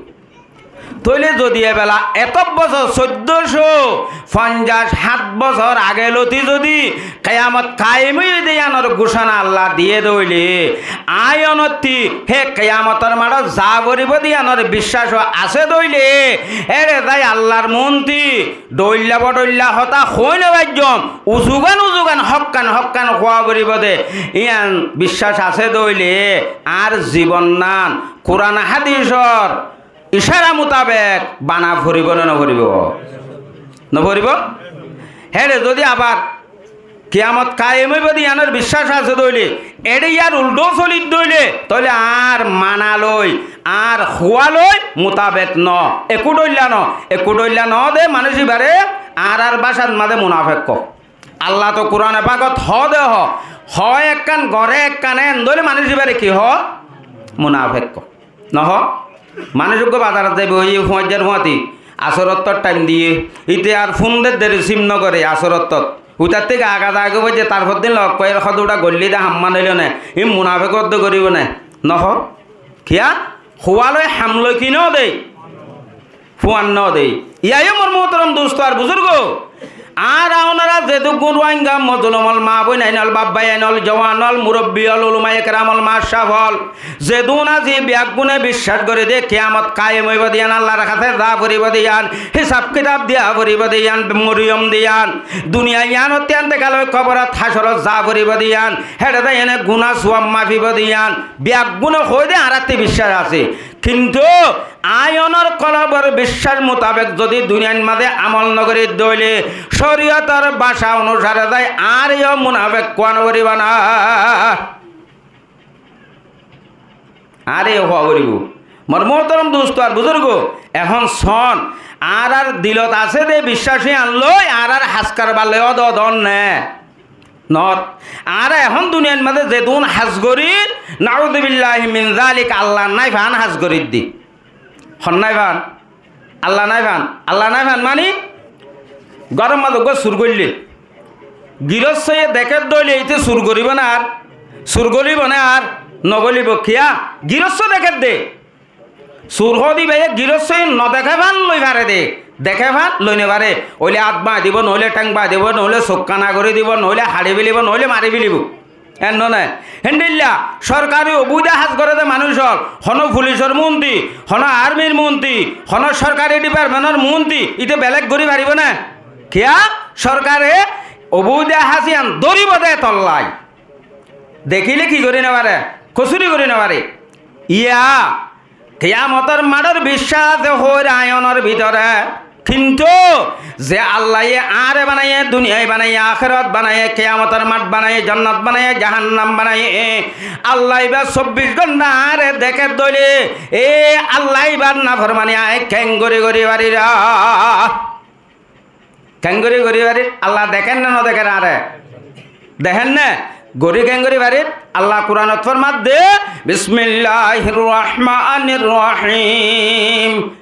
Tóile zodi ebela eto bosór, soiddó cót fonjac hát bosór age lóti zodi kiyamot kayem óiye de yíanor gucona Allah diyé de óile, aññí onottí hé kiyamotor maçot za foribó de yíanor biccác asé de óile, éçe zai Allahr muúntu dhoilla bodhoilla hotá hoói no faijjum, uzugan uzugan hókkan hókkan hoó foribó de, yían biccác asé de óile, añár zibonnán Kuran hádisor icára mutabek bana foribó né no foribó? No foribó? Héçe zodi abar kiyamot kayem óibo de yíanor biccác asé de óile, eçé yíar uldhó solir de óile, tóile añár mana loi, añár huá loi mutabek no, ekú dhoilla no, ekú dhoilla no de manúic íbare añárár bácat mazé munafek hoó. Allah to Kuran pakot hoó de hoó, hoó ekkán, gore ekkán, endilla manúic íbare ki hoó? Munafek hoó. No hoó? Manúic uggúa bazarot zaibo, ei fuañijjar fuañti, asórottor thaim diyé, íte ar fún der de, risib no goré asórottor. Uitar thíka aga zagói foijjé, tarfor din lok faiyóre hoó de uçá goillí de ham manailó né, ín munafek uddúa goríbo né. No hoó? Kiyá? Huá loi ham loi ki no de? Fuan no de. Yá yó mor muhtaram dusto ar buzurgo, Añára ónora zedún Ruáingga mozolum ól, maa bóinain ól, baf báiyain ól, juwan ól, murobbi ól, ulamaye keram ól, maccaf ól, zedún así beggúne biccác gorí de kiyamot kayem óibo de yián, Allar hañsé za foribó de yián, hísab kitab diya foribó de yián, moriyum de yián, duniya yiánottú entekal ói koborot hácorot za foribó de yián, héçe zaiyóne guná suwab mafibó de yián, beggúne hoói de añárattú biccác asé. Kintu aññí onor kolbor biccác mutabek zodi duniyair mazé amol nogorí dóile, córiyotor báca onusare zai añáre yó munafek kuwa noforibó ná. Añáre yó kuwa foribó. Mor muhtorom dustó ar buzurgó, ehón soón, añárar dilot asé de biccác yián loi, añárar has karbar loi ódodon né. Noór. Añára ehón duniyair mazé zedún has gorír, nauzubillahi min zalik, Allar náifan has gorír de. Honnái fan? Allar náifan. Allar náifan mani, góror mazé uggúa sur goillé, giróssoye dekér dóile íte sur goríbo né ar? Sur goríbo né ar? Nogolíbo. Kiyá? Girósso dekér de. Sur hoóde íbaye giróssoye nodeké fán loi fare de, deké fán loi nofaré. Óile át báñgi dibo, noóile théng báñgi dibo, noóile suk kana gorí dibo, noóile haçi félaibo, noóile mari félaibo. Enno né? Héndilla sorkari obúida has goré de manúic ól, honó fulisor muúnti, honó armir muúnti, honó sorkari dhipartmentor muúnti, íte belék gorí faribó né? Kiyá? Sorkare obúida has yián dóribo de tollai. Dekíle ki gorí nofaré? Kosúri gorí nofaré. Iyá, kiyamotor maçor biccác asé hoóir aññí onor bútore. Kintu ze Allaye añáre banaiyé, duniyai banaiyé, akérat banaiyé, kiyamotor maç banaiyé, jonnot banaiyé, jahannam banaiyé, Allah íba sobbic gónta añáre dekér dóile, e Allah íbar naformani aññí keéngorí gorí farir? Keéngorí gorí farir? Allah dekér né nodekér añáre? Dekér né? Gorí keéngorí farir? Allah Kuranot format de, bismillahir rahmanir rahim.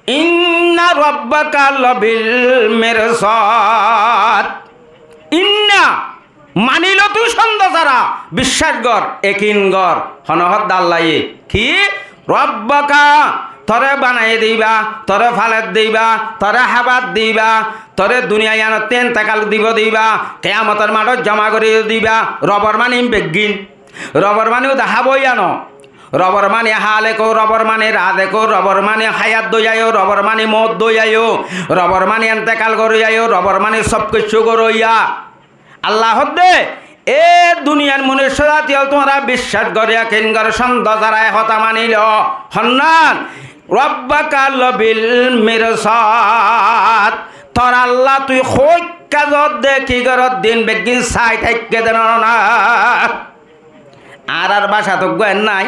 Inna rabbaka labil mirsad. Inna, mani lo tui cóndo sára, biccác gor, ekin gor. Honó hoódde Allaye? Ki? Rabbaka, toré banaiyé de íba, toré falet de íba, toré hábat de íba, toré duniya yíanottú entekal dibo de íba, kiyamotor maçot zoma gorí de íba, robor mani beggín. Robor mani ude hábo yíano. Robor mani Háleko, robor mani Razeko, robor mani háyat dóiyayo, robor mani moót dóiyayo, robor mani entekal goróiyayo, robor mani sob kiccú goróiya. Allah hoódde, e duniyair manúic zati ól, tuáñra biccác gorí, ekin gorí, cóndo sára e hotá mani lo. Honnán? Rabbaka labil mirsad. Tor Allah tui hoóikka zodde, ki goródde, beggín sai táikke de no na. Añárar bácat uggúa en nái.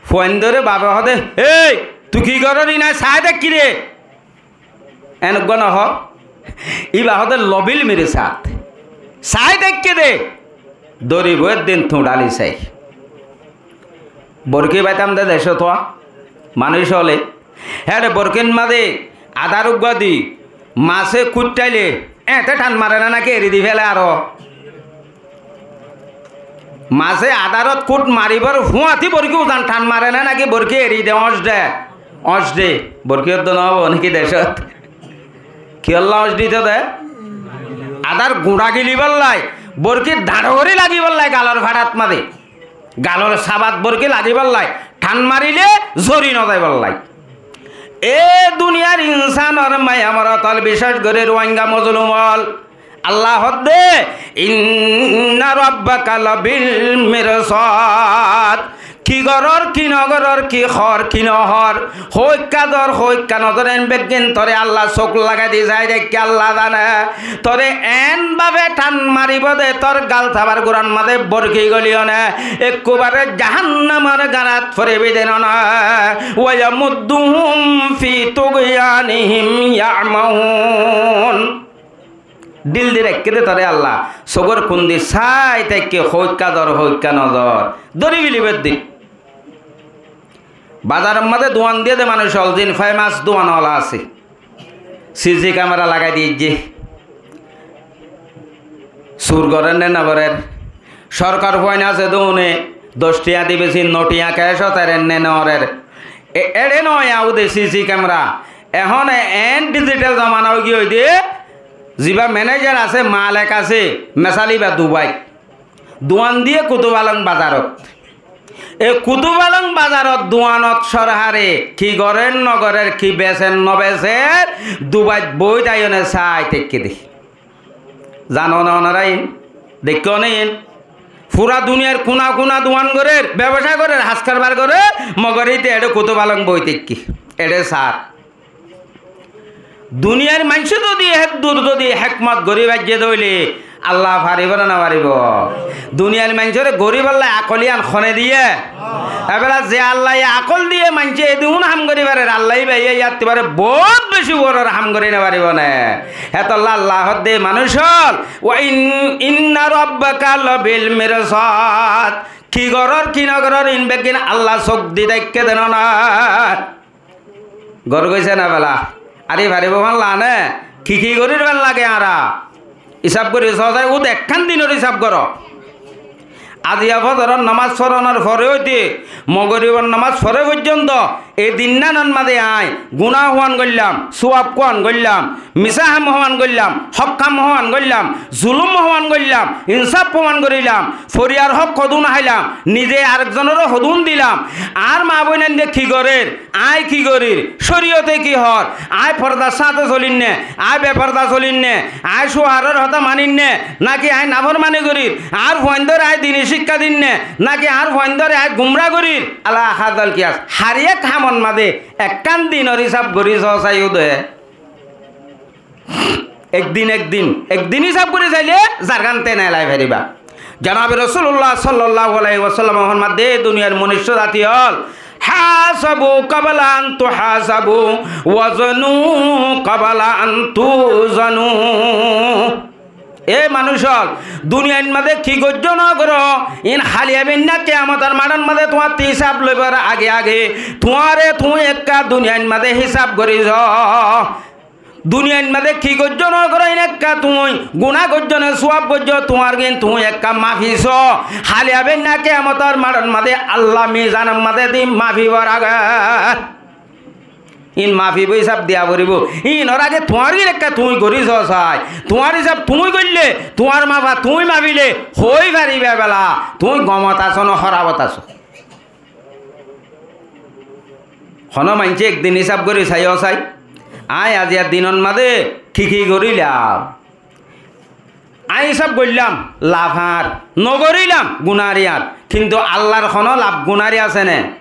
Fuaindóre bafe hoóde, "Ei, tui ki gorór, inai sai táikki de." En uggúa nohó. Íba hoóde lobil mirsad. Sai táikke de. Dóribo eddin tuñçáli sai. Borki baitam de decót, manúic óle. Héçe borkír mazé adár uggúa di masé kúththaile, eéñte than mare né náki eri di féle aró? Masé adárot kút maribór fúañti borki uzan than mare né náki borki eri de, óñc de, óñc de? Borki uddú noóibo náki decót? Kiyólla óñc dito de? Adár guñça gilibálla, borki dañço gorí lagibálla galor façat mazé. Galor sabát borki lagibálla, than marile zori nozaibálla. E duniyar insánor maiya morot ól, bicéc gorí Ruáinga mozolum ól, Allah hoódde, "Inna rabbaka labil mirsad." Ki gorór, ki nogorór, ki hoór, ki nohoór, hoóikka zor, hoóikka nozor, en beggín toré Allah suk lagai di sai de, ki Allah zane. Toré en bafe than maribó de, tor gal sabar guran mazé borki goliyo né, ekkubare jahannamor gañat foribi de no na. Wa yamudduhum fi tughyanihim ya'mahun. Dhil di raikké de toré Allah, sogór kundi sai táikke, hoóikka zor, hoóikka nozor, dóri félaibo de. Bazaror mazé duan diyé de manúic ól, zin femas duan ola asé. Sisi kemera lagai diyé. Sur gorér né nogorér? Sorkar fuain asé de une doc tiañ di beci no tiañ kec otarer né nogorér? E-, eçé noó, yá ude sisi kemera. Ehón en dijital zomana ói giyói de, Ziba menejar asé, malek asé, mesal íba Dubait. Duan diyé Kutub Along bazarot. E Kutub Along bazarot duanot sorhare ki gorér nogorér, ki beser nobeser, Dubait boói táiyone sai táikke de. Zano né onora iín? Deikkó né iín? Fura duniyair kuna kuna duan gorér, bebasá gorér, has karbar gorér, mogor íte eçé Kutub Along boói táikke. Eçé sar. Duniyair maincé zodi héddur zodi hékmot gorí faijjé de óile, Allah faribó né no faribó? Duniyair maincóre goríballa akol yián hone diyé? Ebela ze Allaye akol diyé maincé edún ham gorí farer, Allah íba yíattú bare bout beci uoror ham gorí no faribó né? Hétolla Allah hoódde manúic ól, "Wa in-, inna rabbaka labil mirsad." Ki gorór, ki no gorór, iín beggín Allah sók di táikke de no na. Gor goijjé né bela? Ari faribó fán lane? Ki ki gorír fán lage añára? Isab gorí soó sai, úd ekkán dinor isab goró. Aziya fozoror nomás foronor fore óite mogoribor nomás fore foijjonto e dinnánor mazé aññí guná hoán goillám, suab hoán goillám, misá ham hoán goillám, hók ham hoán goillám, zulúm hoán goillám, insáf hoán gorílam, foriyar hók hodún háilam, nize arek zonoré hodún dilam, añár maa bóinainde ki gorér, aññí ki gorír, córiyote ki hoór, aññí fordar sáñte solír né, aññí beforda solír né, aññí cúaror hotá manír né, náki aññí naformani gorír, añár fuaindóre aññí dini cíkka dir né, náki añár fuaindóre aññí gumrá gorír, ala hazal kiyas. Har ek hamor mazé ekkán dinor isab gorí soó sai de. Ek din, ek din, ek din isab gorí sailé zargán te no elai faribá. Janabe Rosulullah sallallahu alaihi wasallam formar de, duniyair monucco zati ól, "Hasabu qabla an tuhasabu, wazanu qabla an tuzanu." E manúic ól, duniyair mazé ki goijjó no goró, iín háliya beinna kiyamotor maçor mazé tuáñttú isab loibar age age tuáñre tuñí ekká duniyair mazé hisab gorí soó. Duniyair mazé ki goijjó no goró, iín ekká tuñí guná goijjó né suab goijjó, tuáñr gín tuñí ekká mafi soó. Háliya beinna kiyamotor maçor mazé Allah mizanor mazé di mafibar age. Iín mafibó, isab diya foribó. Iínor age tuáñr gín ekká tuñí gorí soó sai. Tuáñr isab tuñí goillé, tuáñr mafa tuñí mafilé, hoói faribá bela tuñí gomot asó né hórabot asó. Honó maincé ek din isab gorí saiyó sai, aññí aziya dinor mazé ki ki gorílam? Aññí isab goillám laf añár, no gorílam gunári añár. Kintu Allar honó laf gunári asé né?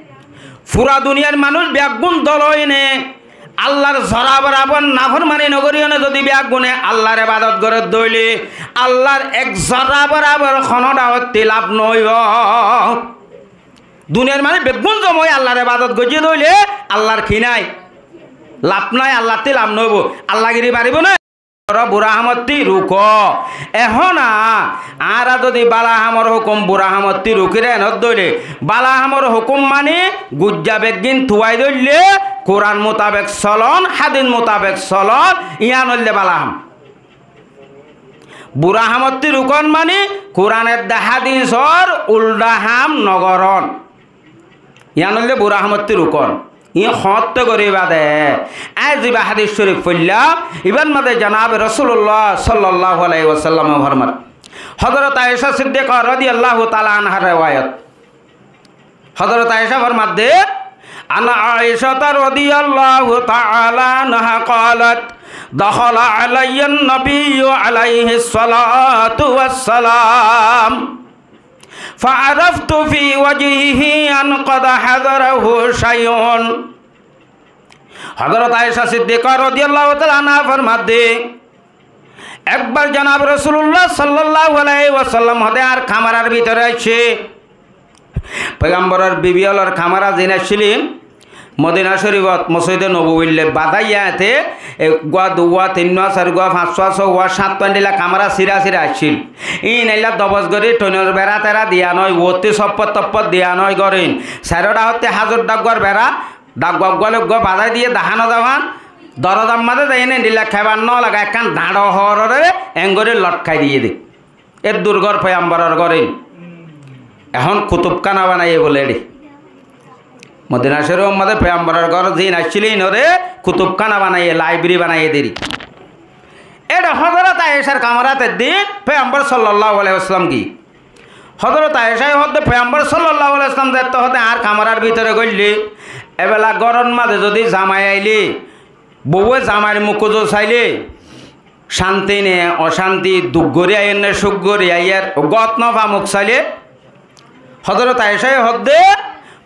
Fura duniyair manúic beggún dol óine Allar zora borabor naformani no goríyone zodi beggúne Allar ebadot goré de óile, Allar ek zora borabor honó dhahottí laf no óibo. Duniyair manúic beggún zoma ói Allar ebadot goijjé de óile Allar ki nái? Laf nái, Allattí laf no óibo. Alla giri faribó né? Bura hamottí rukó. Ehón añára zodi bala hamor hukum bura hamottí rukír enot dóile, bala hamor hukum mani guijja beggín tuwai dóille, Kuran mutabek solon, hádis mutabek solon, yián óilde bala ham. Bura hamottí rukón mani Kuran edde hádisor uldha ham nogoron. Yián óilde bura hamottí rukón. Iín hoóñtte goríba de? Aññí ziba hádis córif foillám, ibár mazé janabe Rosulullah sallallahu alaihi wasallame formar. Hozorot Aisha Siddiqa rodiyallahu taala anhar rewayot. Hozorot Aisha formar de, an Aishata rodiyallahu taala anha qalat, dakhala alayya an-nabiyyu alaihi salatu wassalam. Fa araftu fi wajhihi an qad hadarahu shay'un. Hozorot Aisha Siddiqa rodiyallahu taala anha formar de, ekbar janab Rosulullah sallallahu alaihi wasallam hode añár kamarar bútore aiccé. Foigamboror bibi ólor kamara ziín accíl, Modina Córifot Mosjide Nobowittú bazáiya ete, eggúa, duwá, tinnúa, sairgúa, fañssúa, sógúa, sáñttúa endilla kamara síra síra accíl. Iín eilla dobos gorí thoinor berá terá diya noói, uottí soppot toppot diya noói gorín. Sairó dhahottí házur dhaggúar berá, dhaggúa eggúa loiggúa bazái diyé dahá no zafán, dorozar mazé zaiyéne endilla kebár no laga ekkán dhañço hoóroré engorí lotkai diyé de. Eddur gór foigamboror gór iín. Ehón kutubkána banaiyé bóle eçé. Modina Córifor mazé foigamboror gór ziín accíl iínoré kutubkána banaiyé, laibri banaiyé deri. Éçe Hózorot Aicár kamarat eddin Foiyambor sollallahu alaihi wasallam giyé. Hózorot Aicáye hoódde, Foiyambor sollallahu alaihi wasallam zeétte hoódde añár kamarar bútore góille, ebela góror mazé zodi zamai ailé, bouwe zamair muk uzu sailé, cánti ne ocánti, duk gorí aiyér ne cúk gorí aiyér, uggúa hót no fa muk sailé, Hózorot Aicáye hoódde,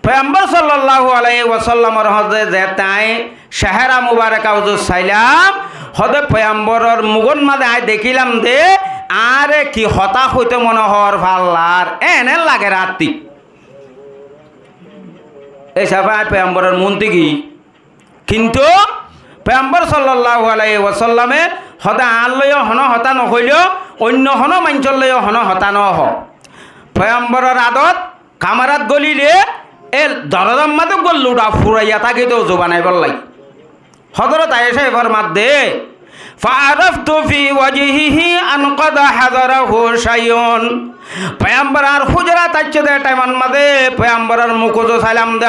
Foiyambor sollallahu alaihi wasallamor hoódde zeétte aññí céhera mubareka uzu sailam, hoódde Foiyamboror mukót mazé aññí dekílam de, añáre ki hotá hoitó mone hoór fallar, en en lager añáttu. Ei hísafe aññí Foiyamboror muúntu giyí. Kintu Foiyambor sollallahu alaihi wasallame hoódde añár lóiyo honó hotá nohoiló, oinno honó maincór lóiyo honó hotá nohó. Foiyamboror adot kamarat gólile, el dorozar mazé uggúa luça furaiyá tákito uzu banaibálla. Hózorot Aicáye formadde, فعرفت في وجهه أن قد حضره شيء. Foiyambor añár hújurat aiccé de thaimor mazé Foiyamboror muk uzu sailam de,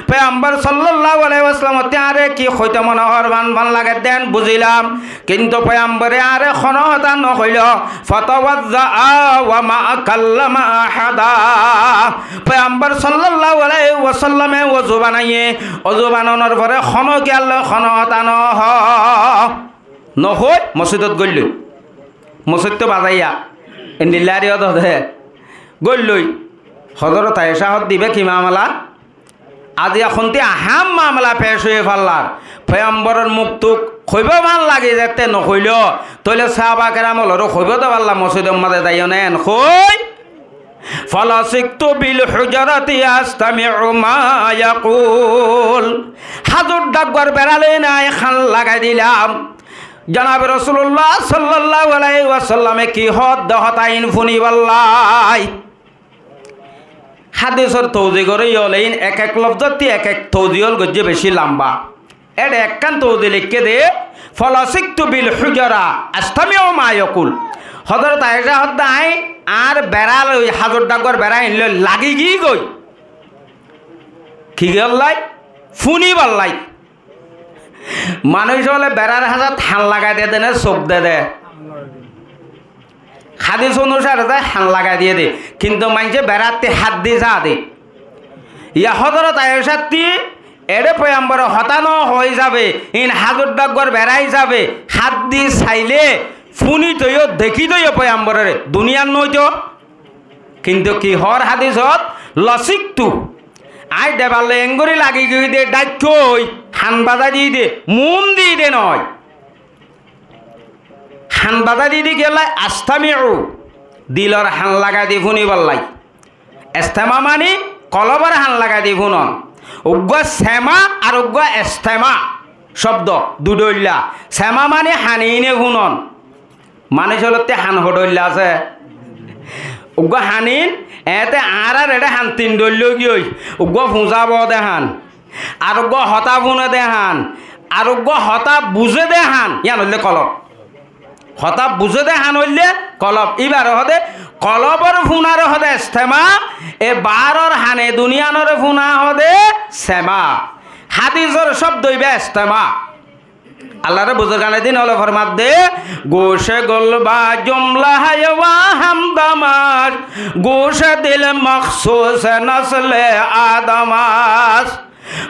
Foiyambor sollallahu alaihi wasallam ottí añáre ki hoitó mone hoór fan fan lager de en buzilam. Kintu Foiyambore añáre honó hotá nohoiló. فتوضأ وما كلم أحدا. Foiyambor sollallahu alaihi wasallame uzu banaiyé, uzu bananor fore honókiyar lói honó hotá nohó. Nohói mosjidot góilloi. Mosjidot bazaiyá. Endilla ariyó dode. Góilloi. Hózorot Aicá hoódde íba ki mamala? Aziya hontí ahám mamala pec óiye fallar. Foiyamboror muk tuk hoibó fan lagi zeétte nohoiló. Tóile sáhaba keram ólore hoibó de falla mosjidor mazé zaiyó ne en hoi. فلصقت بالحجرة أستمع ما يقول. Házur dhaggwar berá loi aññí hán lagai dilam. Jonabe Rosulullah sollallahu alaihi wasallame ki hoódde hotá iín fúnibálla. Hádisor touzi goróiya óile iín ek ek lofzótti ek ek touzi ól goijjé bicí lamba. Éçe ekkán touzi leikké de, فلصقت بالحجرة أستمع ما يقول. Hózorot Aicá hoódde aññí añár berá loi, házur dhaggwar berá iín loi lagi giyí goi. Ki giyóllai? Fúnibállai. Manúic ókkole berár hañsat hán lagai diyé de né suk diyé de? Hádis onusare de hán lagai diyé de. Kintu maincé berátti hát di saá de. Yá Hózorot Aicátti eçé Foiyambore hotá nohó hísafe, iín házur dhaggwar berá hísafe hát di sailé fúnito yó, dekíto yó Foiyamborore, duniyat noóito. Kintu ki hoór hádisot? لصقت. Aññí deballoi engorí lagi giyí de, dháikkoi, hán bazai diyí de, muúm diyí de noó. Hán bazai diyí de kiyólla? أستمع. Dilor hán lagai di fúnibállai. Estema mani kolobor hán lagai di fúnon. Uggúa sema ar uggúa estema cóbdo duidóilla. Sema mani haníne fúnon. Manúic ólottí han hoçóilla asé. Uggúa hanín, eéñte añárár eçé han tin dhoil lói giyói. Uggúa fuñsá boó dé han, ar uggúa hotá fúne dé han, ar uggúa hotá buzé dé han. Yían óilde kolob. Hotá buzé dé han óilde kolob. Íbaré hoóde, kolobor fúnaré hoóde estemá, e baáror hane duniyánore fúna hoóde semá. Hádisor cóbdo ibá estemá. Allaré buzurgane din ókkole formadde, گوش گل با جملهٔ وا همدم است، گوش دل مخصوص نسل آدم است.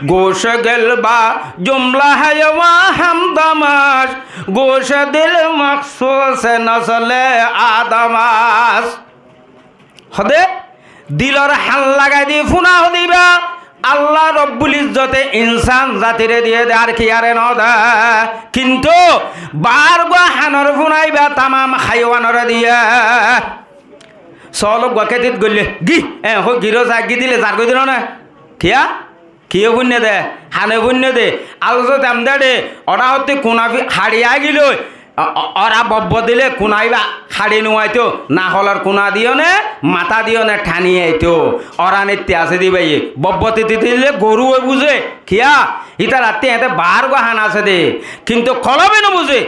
گوش گل با جملهٔ وا همدم است، گوش دل مخصوص نسل آدم است. Hode, dilor han lagai di fúna hode ibá, Allah Robbul Izzote insán zatire diyé de, ar kiyáre no de. Kintu baárgua hanor fúna ibá tamam háiwanore diyé. Sool uggúa kétit goillé, gí, e, hó, gíro za, gí dile zar goi dilo né? Kiyá? Kiyé fúinne dé? Hane fúinne dé? Alzot emdé dé, ora hottí kuna fi-, haçi aigilói, o-, o-, ora bobbo dile kuna ibá haçi nuaitó, naholor kuna diyó né, matá diyó né, thani aitó. Ora nitti asé dé ibáye. Bobbo titi dile goru ói buzé. Kiyá? Ítar attí eéñte baárgua han asé dé. Kintu kolobe no buzé.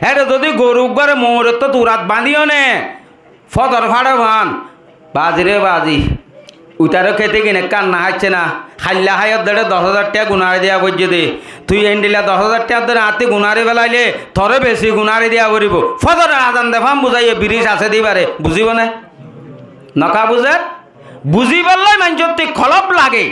Ére zodi goru uggúare moórottó turat bañdiyó né, fódor fáçe fán, bazi ré bazi. uitaró kéte gin ekkán naháiccé na, háilla háiyot dé doc házar tiañ gunári diya foijjé dé. Tui endilla doc házar tiañ dóri añáttu gunári félailé, toré beci gunári diya foribóu. Fozoror azan de fán buzáiye, biric asé dé íbaré, buzíbo né? Noka buzér? Buzíbolla maincóttu kolob lage,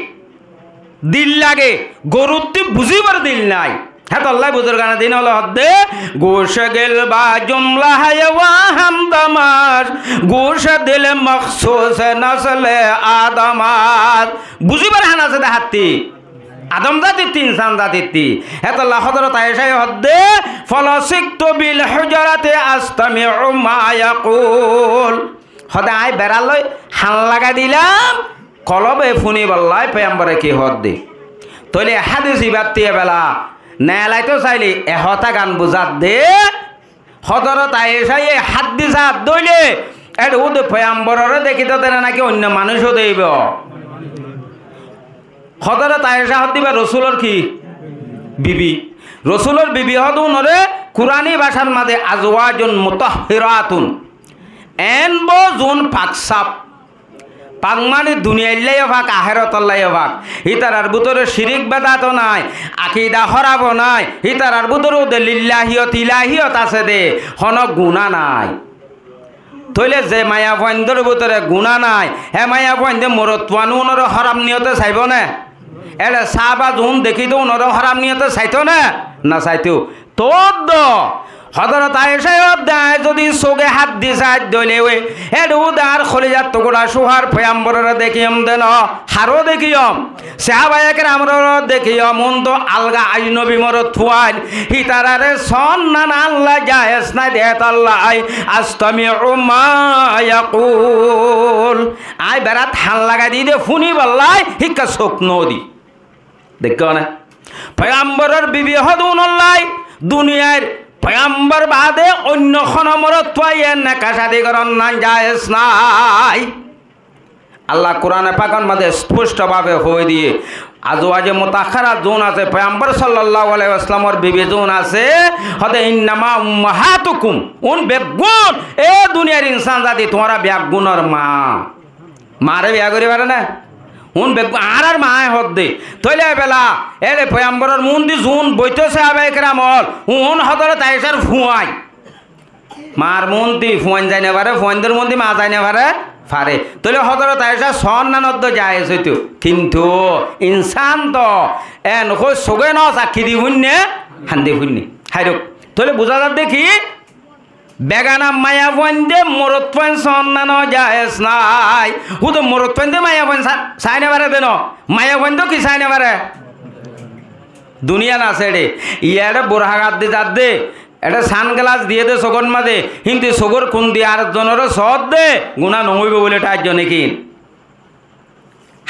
dil lage, goruttú buzíbar dil nái. Hétolla buzurgane din ókkole hoódde, گوش دل با جملہ حیوان همدم است، گوش دل مخصوص نسل آدم است. Buzíbar hán asé dé hátti, Adom zatittú, insán zatittú. Hétolla Hozorot Aicáye hoódde, فلصقت بالحجرة أستمع ما يقول. Hoódde aññí berá loi hán lagai dilam, kolobe fúnibolla foiyambore ki hoódde. Tóile hádis ibáttu ebela neelaitó sailé e hotágan buzadde, Hozorot Aicáye hádis addóile, éçe úde foiyambororé dekíto dé né náki oinno manúic ó dekíbo? Hozorot Aicá hoódde íba Rosúlor ki? Bibi. Rosúlor bibi hoódde únoré Kurani bácar mazé أزواج مطهرات. Eén bou zuún pak saf. Pak mani duniyaillá yó pak, ahérotollá yó pak. Ítarar bútore cirik bedat ó nái, akida hóraf ó nái. Ítarar bútore úde lillahiyot, ilahiyot asé dé, honó guná nái. Tóile ze maiyafuaindór bútore guná nái, hé maiyafuaindé morotfuan únoré hóraf niyote saibó né? Éçe sáhaba zuún dekíto únoré hóraf niyote saitó né? Nosaitó. Tóddo Hozorot Aicáye hoódde, aññí zodi sóge háddi sai dóile, éçe úde añár kolizar tukurá cúhar foiyambororé dekíyom dé noó, haró dekíyom, sáhabaye keramoré dekíyom, únto alga ajnobi morotfuain, ítararé soónnanalla jaiyes nái dé hétolla أستمع ما يقول. Aññí berát hán lagai diyí dé fúnibolla, híkka sók nódi. Deikkó né? Foiyamboror bibi hoódde únollá, duniyair foiyambor baade oinno honó morotfuaye neka cádi gorón nan jaiyes nái. Allah Kurane Pakor mazé esposto bábe hoói diyé, azwaje mutahharat zuún asé, Foiyambor sallallahu alaihi wasallamor bibi zuún asé, hoódde إنما أمهاتكم, un beggún, e duniyair insán zati, tuáñra beggúnor maa. Maaré biya gorí faré né? Un beggún añárar maáye hoódde. Tóile ebela, éçe foiyamboror muúndi zuún boitó sáhabaye keram ókkol, un Hozorot Aicár fuain. Maar muúnti fuain zai no fare, fuaindor muúnti maa zai no fare, fare. Tóile Hozorot Aicá soónnan óddo jaiyes óito. Kintu insán to en hoói sóge no sakkí di fúinne, hañdi fúinne. Háirok. Tóile buzá zadde ki? Begana maiyafuainde morotfuain soónnan ó jaiyes nái. Húdu morotfuainde maiyafuain sa-, sai no fare de no. Maiyafuainde ki sai no fare? Duniya no asé eçé. Iye eçé burha gat di zadde. Eçé sangelas diyé dé sogór mazé, híntu sogór kundi ar zonoré soódde guná noóibo bóli tháijjo néki?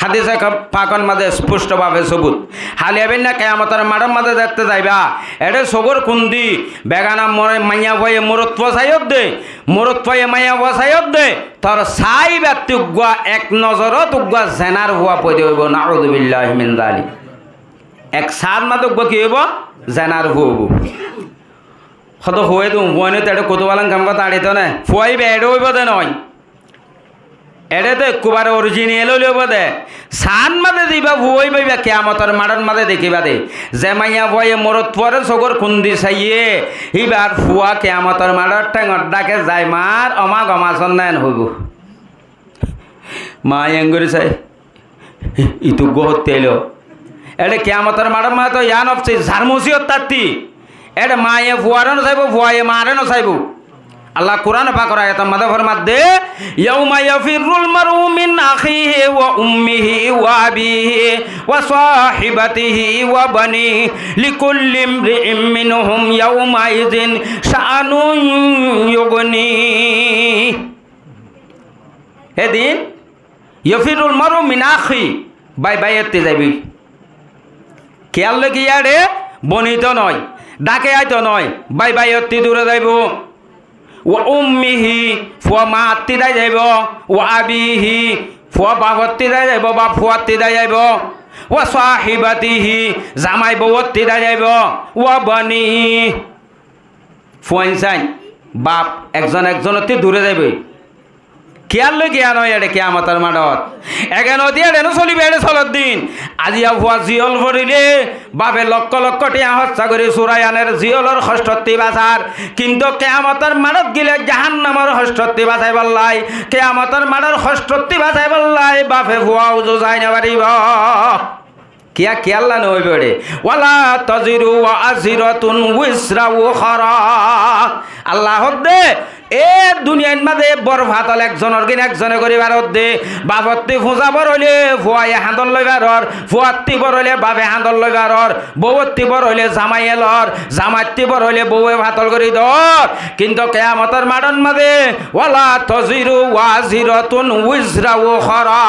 Hádis pakor mazé esposto bábe sobut. Háli ebéinna keyamotor maçór mazé zetté zaiba, eçé sogór kundi begana more-, maiyafuaye morotfua saiyódde, morotfuaye maiyafua saiyódde, tor saibattú uggúa ek nozorót uggúa zenar fua foida óibo, naúzubillahi min zalik. Ek saát mazé uggúa ki óibo? Zenar fua óibo. Hoto hoói dun, fuain óite eçé kutubalan kemfot añçito né? Fua íba eçé óibo de noó. Eçé to ekkubare orijinal óile óibo de. Saán mazé de íba fua óibo, íba kiyamotor maçór mazé dekíba de. Ze maiyafuaye morotfuaré sogór kundi saiyé, íbar fua kiyamotor maçór théngor dháke zai, "Maar, ó ma, gom asón né?" en hoibó. Maaye engorí sai, "Itú uggúa hottí ailó." Eçé kiyamotor maçór mazé to yá nofsi zarmosiyot tátti. Eçé maaye fuaré nosaibó, fuaye maaré nosaibó. Allah Kuran pakor ayator mazé formadde, "يوم يفر المرء من أخيه وأمه وأبيه وصاحبته وبنيه لكل امرئ منهم يومئذ شأن يغنيه." Hédin يفر المرء من أخيه, bái báiyottí zaibói. Kiyólla ki yáre? Bonito noó, dháke aito noó, bái báiyottí dure zaibói. وأمه, fua maattí dái zaibói. وأبيه, fua bafottí dái zaibói, baf fuattí dái zaibói. وصاحبته, zamai bouwottí dái zaibói. وبنيه, fuain sáin, baf ekzon ekzonottí dure zaibói. Kiyólla loi kiya no óiye de kiyamotor maçot. Ege nodi ede no solibo, ede solor din. Aijja fua ziyól forile, bafe lokkó lokkó thiañ hóssa gori surai aner, ziyólor hóstottí basar. Kintu kiyamotor maçot gile jahannamor hóstottí basaibolla, kiyamotor maçor hóstottí basaibolla bafe fua uzu zai no faribo. Kiya, kiyólla no óibo de. ولا تزر وازرة وزر أخرى. Allah hoódde, e duniyair maze bor fatol ekzonor gín ekzone gori faredde. Bafottí fuza bor óile fuaye hañdot loi faror, fuattí bor óile bafe hañdot loi faror, bouwottí bor óile zamaiye lor, zamaittí bor óile bouwe fatol gori dor. Kintu kiyamotor maçor maze ولا تزر وازرة وزر أخرى.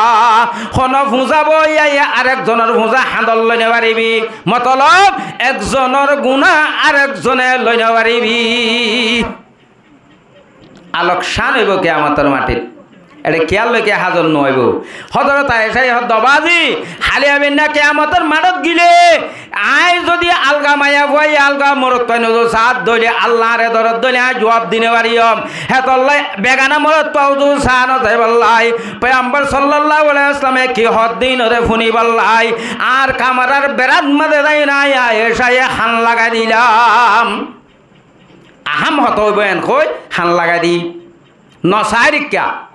Hono fuza boi aiyé arek zonor fuza hañdot loi no faribi. Motolob, ekzonor guná arek zone loi no faribi. Alok cán óibo kiyamotor maçit. Ede kiyólla loi kiya hazot no óibo. Hozorot Aishaye hoódde, bazi, háli aibinna kiyamotor maçot gile, añí zodi alga maiyafuaye alga morotfuain uzu saádde óile, Allar dorot dóile añí zuab di no fariyum. Hétolla begana morotfua uzu saá no zaibolla. Foigambor sallallahu alaihi wasallame ki hoódde ínore funibolla, añár kamarar berat maze zai añí Aishaye han lagai dilam. Ahám hotá óibo en hoi han lagai di. No sair ikká.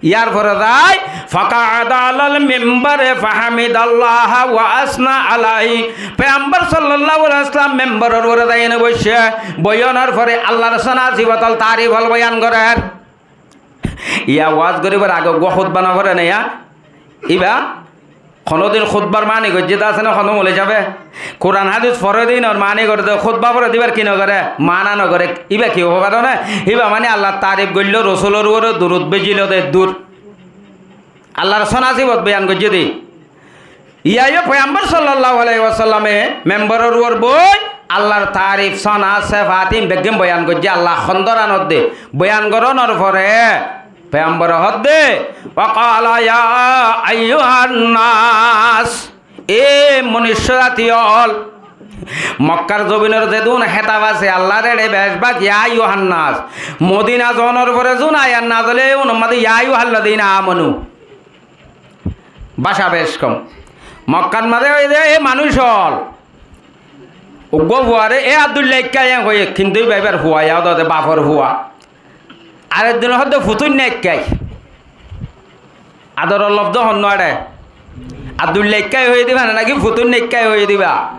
Yar fore zai, فقعد على المنبر فحمد الله وأثنى عليه. Foigambor sallallahu alaihi wasallam memboror uore zai ene boicce, boiyonor fore Allar sona sifotor tarif ól boyan gorer. Yá waz goribar age uggwá hutba no fore ne yá? Iba Honodin hutbar mani goijjé de asé né hono moloi sábe? Kuran hadis fore de inor mani gore de, hutba fore de ibar ki no gore? Mana no gore. Iba ki hoó faro né? Iba mani Allar tarif goillo, Rosulor uore durud bejilo de dur. Allar sona sifot boyan goijjé de. Iyá yó Foigambor sallallahu alaihi wasallame memboror uore boi Allar tarif sona sefat in beggín boyan goijjé. Allar hondoranot de boyan goronor fore Foigambore hoódde, وقال يا أيها الناس, e monucco zati ól. Mokkar zobinor zedún hétab asé, Allar eçe becbak يا أيها الناس. Modina zonor fore zun ayat nazil óiye, unor maze يا أيها الذين آمنوا. Báca bec kom. Mokkar maze hoiyé de, e manúic ól. Uggwá fuare, e Abdulla ikká en hoiyé, kintu iba ibar fua, yá hoó de bafor fua. Ar eddin hoódde futuinna ikká. Adoror lofzo hon no eçe? Abdulla ikká hoiyé diba na, náki futuinna ikká hoiyé diba?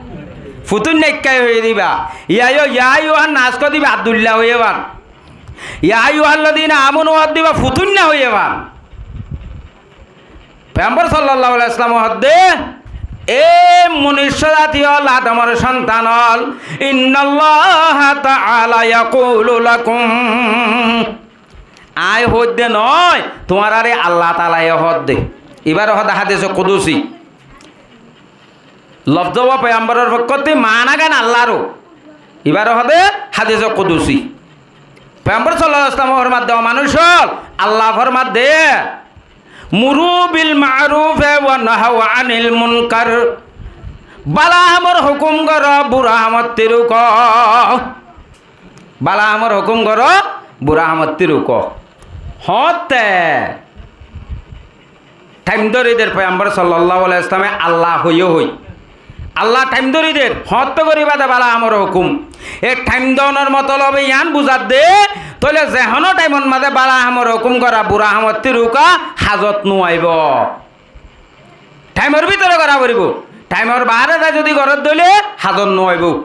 Futuinna ikká hoiyé diba? Iyá yó, يا أيها الناس hoó diba, Abdulla hoiyé fán. يا أيها الذين آمنوا hoó diba, futuinna hoiyé fán. Foigambor sallallahu alaihi wasallam hoódde, e monucco zati ól, Adamor sontan ól, إن الله تعالى يقول لكم. Añí hoódde noó, tuáñrare Allah taalaye hoódde. Ibar hoódde hadise kudusi. Lofzo uwá Foigamboror fokkótti, maánagan Allar. Ibar hoódde hadise kudusi. Foigambor sallallahu alaihi wasallam formadde, o manúic ól, Allah formadde, مروا بالمعروف وانهوا عن المنكر. Bála hamor hókum goró, bura hamottí rukó. Bála hamor hókum goró, bura hamottí rukó. Hoóñtte thaim dóri der Foigambor sallallahu alaihi wasallame Allah hoiyé hoi. Allah thaim dóri der, hoóñtte goríba de bála hamor hókum. E thaim dónor motolobe yián buzadde, tóile ze honó thaimor maze bála hamor hókum gorá, bura hamottí ruká hazot no aibó. Thaimor bútore gorá foribó. Thaimor baáre zai zodi goré de óile hazot no aibó.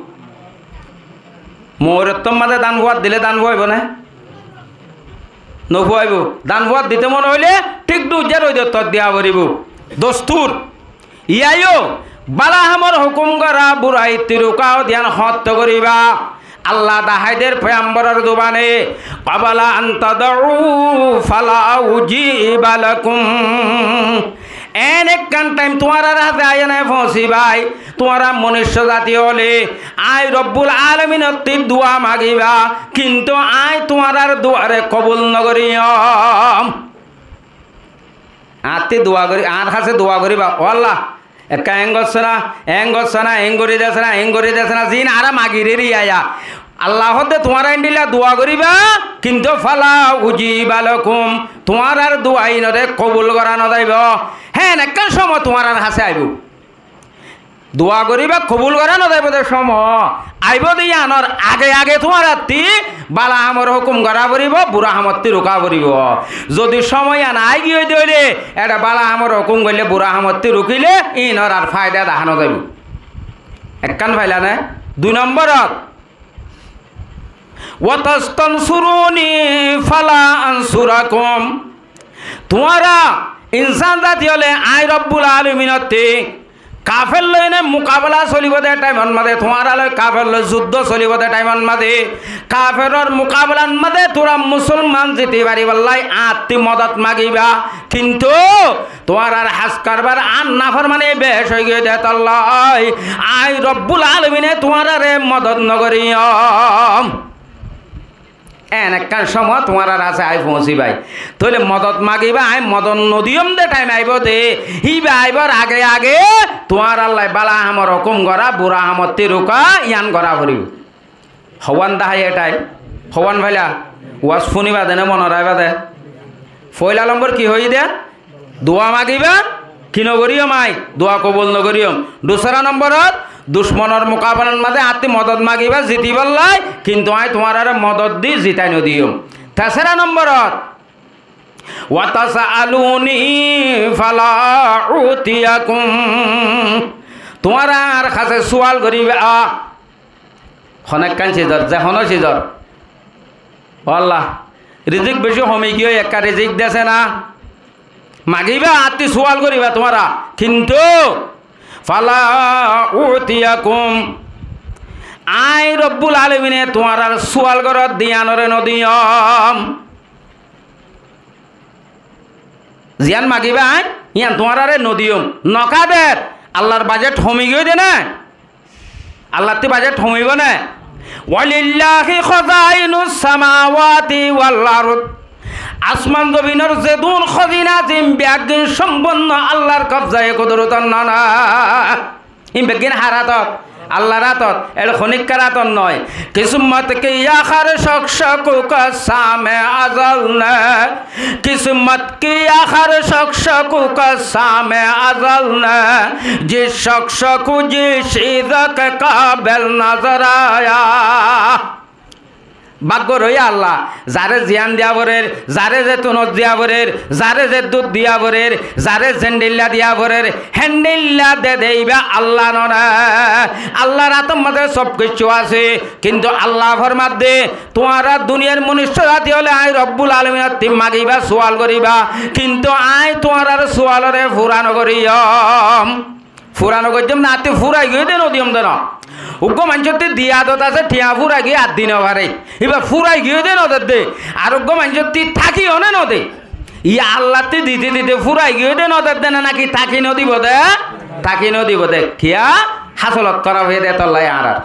Moórittor maze dan fúat dile dan fúaibó né? No fúaibó. Dan fúat dite mone óile thík dúijja roidor tor diya foribó. Dostur. Iyá yó, bála hamor hókum gorá, buraittí ruká, diyan hoóñtte goríba. Allah dahái der Foigamboror zubane, قبل أن تدعوا فلا أجيب لكم. En ekkán thaim tuáñrar hañsé aiyóne foóñsibái, tuáñra monucco zati óle, añí Robbul Alaminottí dua magibá, kintu añí tuáñrar duare kobul nogoríyum. Añáttí dua gorí, añár hañsé dua goríba, ó Allah, ekká eén gossé na, eén gossé na, eén gorí dese na, eén gorí dese na, ziín añára magir eri aya. Allah hoódde tuáñra endilla dua goríba, kintu fala ujiba lakum, tuáñrar dua inoré kobul gorá nozaibó. Hé, ekkán cómot tuáñrar hañsé aibó. Dua goríba, kobul gorá nozaibó de cómot aibó de, yíanor age age tuáñrattí bála hamor hókum gorá foribó, bura hamottí ruká foribó. Zodi cómot yían aigiyói de óile, eçé bála hamor hókum goillé, bura hamottí rukíle, iínor ar faida dahá nozaibó. Ekkán failá né? Dui nombórot, "Watastansuruni fala ansurakum." Tuáñra insán zati óle aññí Robbul Alaminottí kafer loi né mukabela solibó de thaimor mazé, tuáñra loi kafer loi zuddó solibó de thaimor mazé, kaferor mukabelar mazé tuáñra musolman ziti faribálla añáttí modot magiba. Kintu tuáñrar has karbar ar naformani bec óigiyói de tolla, aññí Robbul Alamine tuáñraré modot nogoríyum. Eén ekkán cómot tuáñrar hañsé aññí foóñsibái. Tóile modot magiba, aññí modot nodiyum de thaim aibó de, híba aibár age age tuáñrallá bála hamor hókum gorá, bura hamottí ruká, yían gorá foribó. Houwán dahái e thaim, houwán failá, waz fúniba de né, mone raibá de. Foóila lombor ki hoiyí de? Dua magiba, ki nogoríyum aññí? Dua kobul nogoríyum. Dusára nombórot, ducmonor mukabelar mazé añáttí modot magiba zitibálla, kintu aññí tuáñraré modot di zitai nodiyum. Tesára nombórot, "Watasaluni fala utiyakum." Tuáñrar hañsé sual goríba, Honó ekkán sizor, ze honó sizor. Ó Allah, rizik beci homi giyói, ekká rizik dese na. Magiba, añáttí sual goríba tuáñra. Kintu, fala utiyakum. Aññí Robbul Alamine tuáñrar sual goró de yíanoré nodiyum. Ziyán magiba aññí, yían tuáñraré nodiyum. Noká der, Allar bajet homi giyói de na. Allattí bajet homibó né? Walillahi khazainus samawati wal ard. Asman zobinor zedún hozina asé, beggín sombunno Allar kobzaye kudurotor nana. Ín beggín hár átot? Allar átot. Eçé honikkár átot noó. قسمت کی آخر شخص کو قسم ازل نے، قسمت کی آخر شخص کو قسم ازل نے، جس شخص کو جس چیز کے قابل نظر آیا۔ Bággor óiye Allah, zaré ziyán diya forer, zaré ze tunot diya forer, zaré ze dud diya forer, zaré zendilla diya forer, hendilla de de íba Allah noó né. Allar átor mazé sob kiccú asé, kintu Allah formadde, tuáñra duniyar munucco zati óle aññí Robbul Alaminottí magiba, sual goríba, kintu aññí tuáñrar sualoré fura nogoríyum. Fura nogoijjum na, añáttí furai giyói de nodiyum de noó. Uggúa maincótti diya dot asé, thiañ furai giyói ar di nofaré. Íba furai giyói de noder de. Ar uggúa maincótti tákiyo né node. Yá Allattí dite dite furai giyói de noder de na, náki táki nodibó de? Táki nodibó de. Kiyá? Hásolot kóraf óiye de tolla añárar.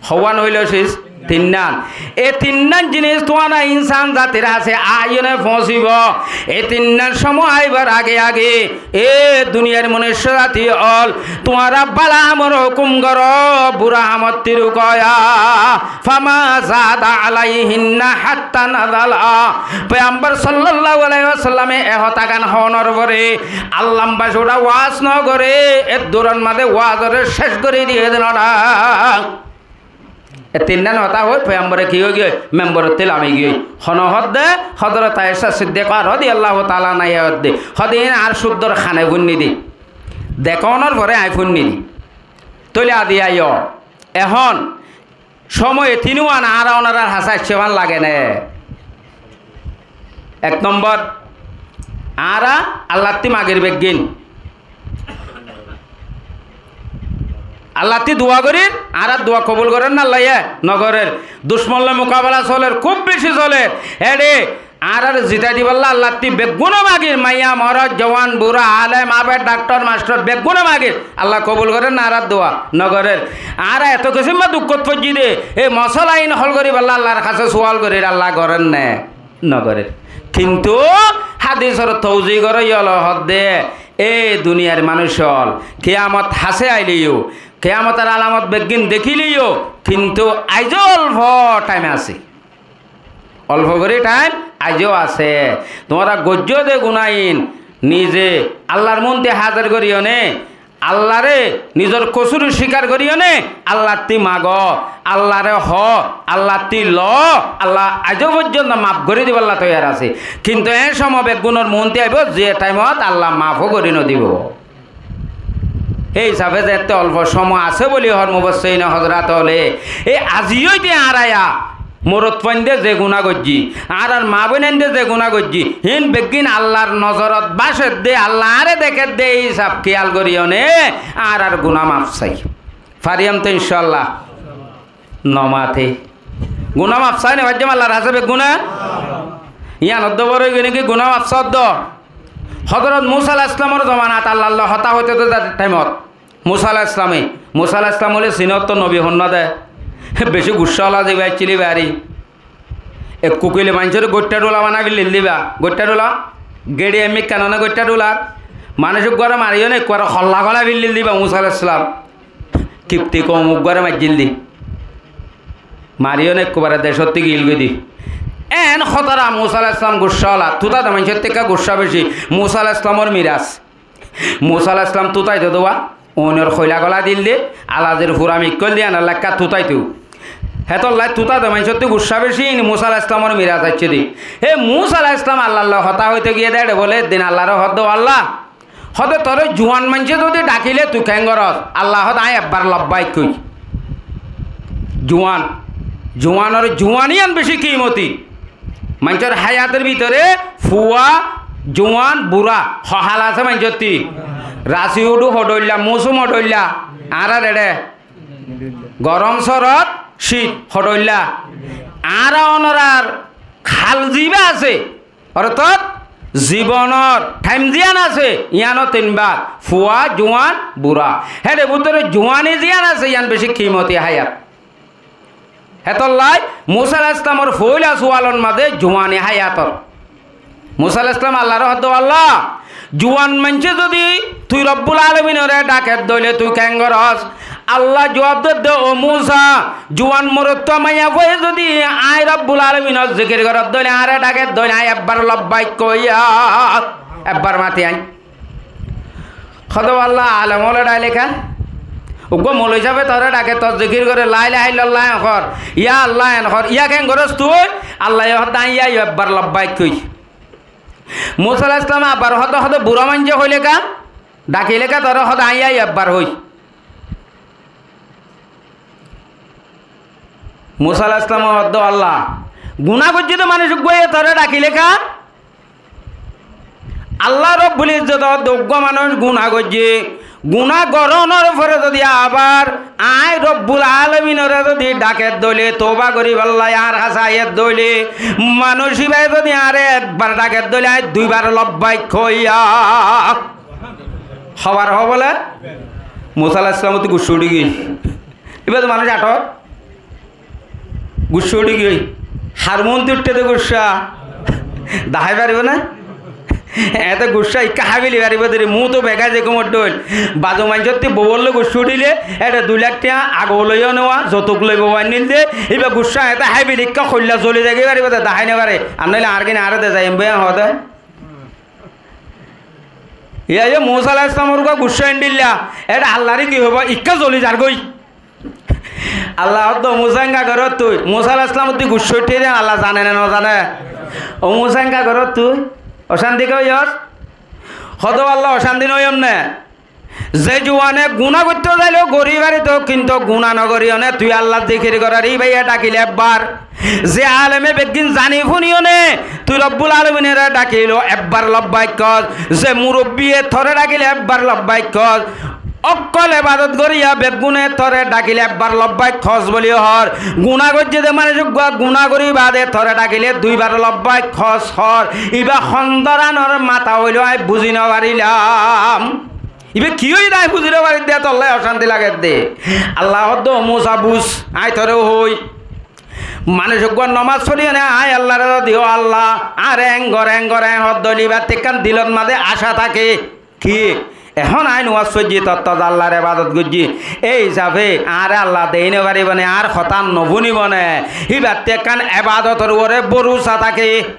Houwán óilo sis? Tinnán. E tinnán jinis tuáñra insán zatir hañsé aiyóne foóñsibó. E tinnán cómot aibar age age, e duniyar munucco zati ókkol, tuáñra bála hamor hókum goró, bura hamottí rukoya. Fama zada alaihinna hatta nazala. Foiyambor sallallahu alaihi wasallame e hotágan hoónor fore, ar lamba cuça waz nogoré, e duron mazé wazoré céc gorí diyé de noó né. E tinnán hotá hoi foiyambore ki ói giyói? Memborottí lami giyói. Hone hoódde? Hozorot Aisha Siddiqa rodiyallahu taala anha hoódde. Hoódde iín añár cúddor hane fúinni dé. Dekónor fore aññí fúinni dé. Tóile aziya yó. Ehón cómot e tinúan añára onorar hañsé aiccé fán lage né. Ek nombor, añára Allattí magir beggín. Allattí dua gorír, añárar dua kobul gorér né Allaye? Nogorér. Ducmon loi mukabela solér, kúb beci solér. Eçé añárare zitai dibálla Allattí beggúne magir, maiya, morot, juwan, bura, alem, abed, daktor, mastor, beggúne magir. Allah kobul gorér né añárar dua? Nogorér. Añára eto kisímma dukkót foijjí dé, e mosala iín hól goríbálla Allar hañsé sual gorír, Allah gorér né? Nogorér. Kintu hádisor touzi goróiya ókkole hoódde, e duniyar manúic ókkol, kiyamot hañsé aileyó, kiyamotor alamot beggín dekíleyó, kintu aijó olfo thaim asé. Olfo gorí thaim, aijó asé. Tuáñra goijjó de guná iín, nize Allar muúntu házir goríyone, Allaré nizor kosúr cíkar goríyone, Allattú magó, Allaré hoó, Allattú loó, Alla aijó foijjonto maf gorí dibálla toiyar asé. Kintu e cómot beggúnor muúntu aibó, ze thaimot Alla maf ó gorí nodibó. Hé hísafe zeéñtte olfo cómot asé bóli hoór mufassirine hozrát ókkole, e aijjó de añára yá morotfuain de ze guná goijjí, añárar maboinain de ze guná goijjí, híin beggín Allar nozorot bácedde, Alla añáre dekédde, e hísaf kiyál goríyone añárar guná maf sai. Fariyum to incálla? Nomaté. Guná maf sai né faijjum Allar hañsé beggúne? Yían oddó boro óigiyoi né ki guná maf sai oddó? Hozorot Musa alaihissalamor zomanat Allar loi hotá hoitó de thaimot Musa alaihissalame, Musa alaihissalam óile sinótto nobi honnúa de, bicí guccá ola de íba accíl íba. Ekku kile maincóre goittá dhula banai félai dile íba, goittá dhula, geçi emmikka no né goittá dhular, manúic uggúare mariyóne ekkuare holla gola félai dile íba Musa alaihissalam. Kifti koum uggúare maijjíl de. Mariyóne ekkubare decóttu giyíl goi de. Eén hotára Musa alaihissalam guccá ola, tuta de maincóttu ekká guccá beci, Musa alaihissalamor miras. Musa alaihissalam tutaito de wa, uinor hoila gola dil de, alazir fura mikkól de, enolla ekká tutaito. Hétolla tuta de maincóttu guccá beci, iín Musa alaihissalamor miras aiccé de. Hé Musa alaihissalam Allar loi hotá hoito giyé de, eçe bóle, eddin Allaré hoódde, "Ó Alla," hoódde, "toré juan maincé zodi dhakile tui keén gorós?" Alla hoódde, "Añí ebbar lobbaik hoi." Juan, juanor juan yían beci kimoti. Maincór háyator bútore fua, juan, bura, hó hál asé maincóttu. Rasi uçú hodhoilla, mousum hodhoilla, añárar eçé gorom, sórot, cít hodhoilla. Añára onorar hál zibá asé, ortát zibonor thaim ziyán asé, yíano tin bák, fua, juan, bura. Héçe bútore juani ziyán asé, yían beci kimoti háyat. Hétolla Musa alaihissalamor foóila sualor mazé juani háyator. Musa alaihissalam Allaré hoódde, "Ó Alla, juan maincé zodi tui Robbul Alaminoré dhake de óile tui keén gorós?" Alla juab dedde, "Ó Musa, juan morotfua maiyafuaye zodi añí Robbul Alaminor zikir goródde óile, añáre dhake de óile, añí ebbar lobbaik hoiyum, ebbar mati añí." Hoódde, "Ó Alla, alem óle dhakile keén? Uggúa moloi sábe toré dhake, tor zikir goré, la ilaha illallah en hoór, ya Allah en hoór, yá keén gorós tui?" Allaye hoódde, "Añí yá yó ebbar lobbaik hoi." Musa alaihissalam abar hoódde, hoódde, "Bura maincé hoile keén? Dhakile keén toré?" Hoódde, "Añí yá yó ebbar hoi." Musa alaihissalame hoódde, "Ó Alla, guná goijjé de manúic uggúaye toré dhakile keén?" Alla Robbul Izzot hoódde, "Uggúa manúic guná goijjé, guná gorónor fore zodi abar añí Robbul Alaminoré zodi dhake de óile, touba goríballa añár hañsé aiyé de óile, manúic íbaye zodi añáre ekbar dhake de óile, añí duibar lobbaik hoiyum." Hobar hoó bóle, Musa alaihissalamottu guccá uçí giyói. Íba to manúic athór. Guccá uçí giyói. Har muúntu uiththé de guccá. Dahái faribó né? Eéñtte guccá ikká hábili faribó de, muúntu beggún ze kumor dhóil. Bazu maincóttu bouwor loi guccá uçíle, eçe dui lak thiañ agou loi ónewa, zoutuk loi bou ainníl de, íba guccá eéñtte hábili ikká hoilla zoli zagói faribó de, dahái no fare. Ar noóile añár gín añáre de zaiyum bói hoó de. Yá, yá, Musa alaihissalamor uggúa guccá endilla, eçe Allaré ki hoibó, ikká zoli zargói. Alla hoódde, "Ó Musa, enga gorór tui?" Musa alaihissalamottu guccá uiththé de, Alla zane né no zane? "Ó Musa, enga gorór tui? Ocánti kiyólla óiyos?" Hoódde, "Ó Alla, ocánti no óiyum né. Ze juane guná goittóu zailé gorí farito, kintu guná no goríyone tui Allar zikir gorór íbaye dhakile ebbar. Ze aleme beggín zani fúniyone tui Robbul Alaminoré dhakilé ebbar lobbaik hoós. Ze murubbiye toré dhakilé ebbar lobbaik hoós. Ókkol ebadot goríya beggúne toré dhakilé ebbar lobbaik hoós bóli hoór. Guná goijjé de manúic uggúa guná gorí baade toré dhakilé duibar lobbaik hoós hoór. Íba hondóranor mata óilo aññí buzí no farílam." Íba ki óiye de aññí buzí no farír de, tolla ocánti lager de. Alla hoódde, "Ó Musa, buz, aññí toré hoói. Manúic uggúa nomás foríyone aññí Allaré zodi hoó, Alla, añáre eén gor, eén gor, eén hoódde óile íbattú ekkán dilor mazé acá táke. Ki? Ehón aññí nomás foijjí, tottót Allar ebadot goijjí. Ei hísafe añáre Allah deéi nofaribóne, añár hotá nofúnibóne. Híbattí ekkán ebadotor uore bórusa táke.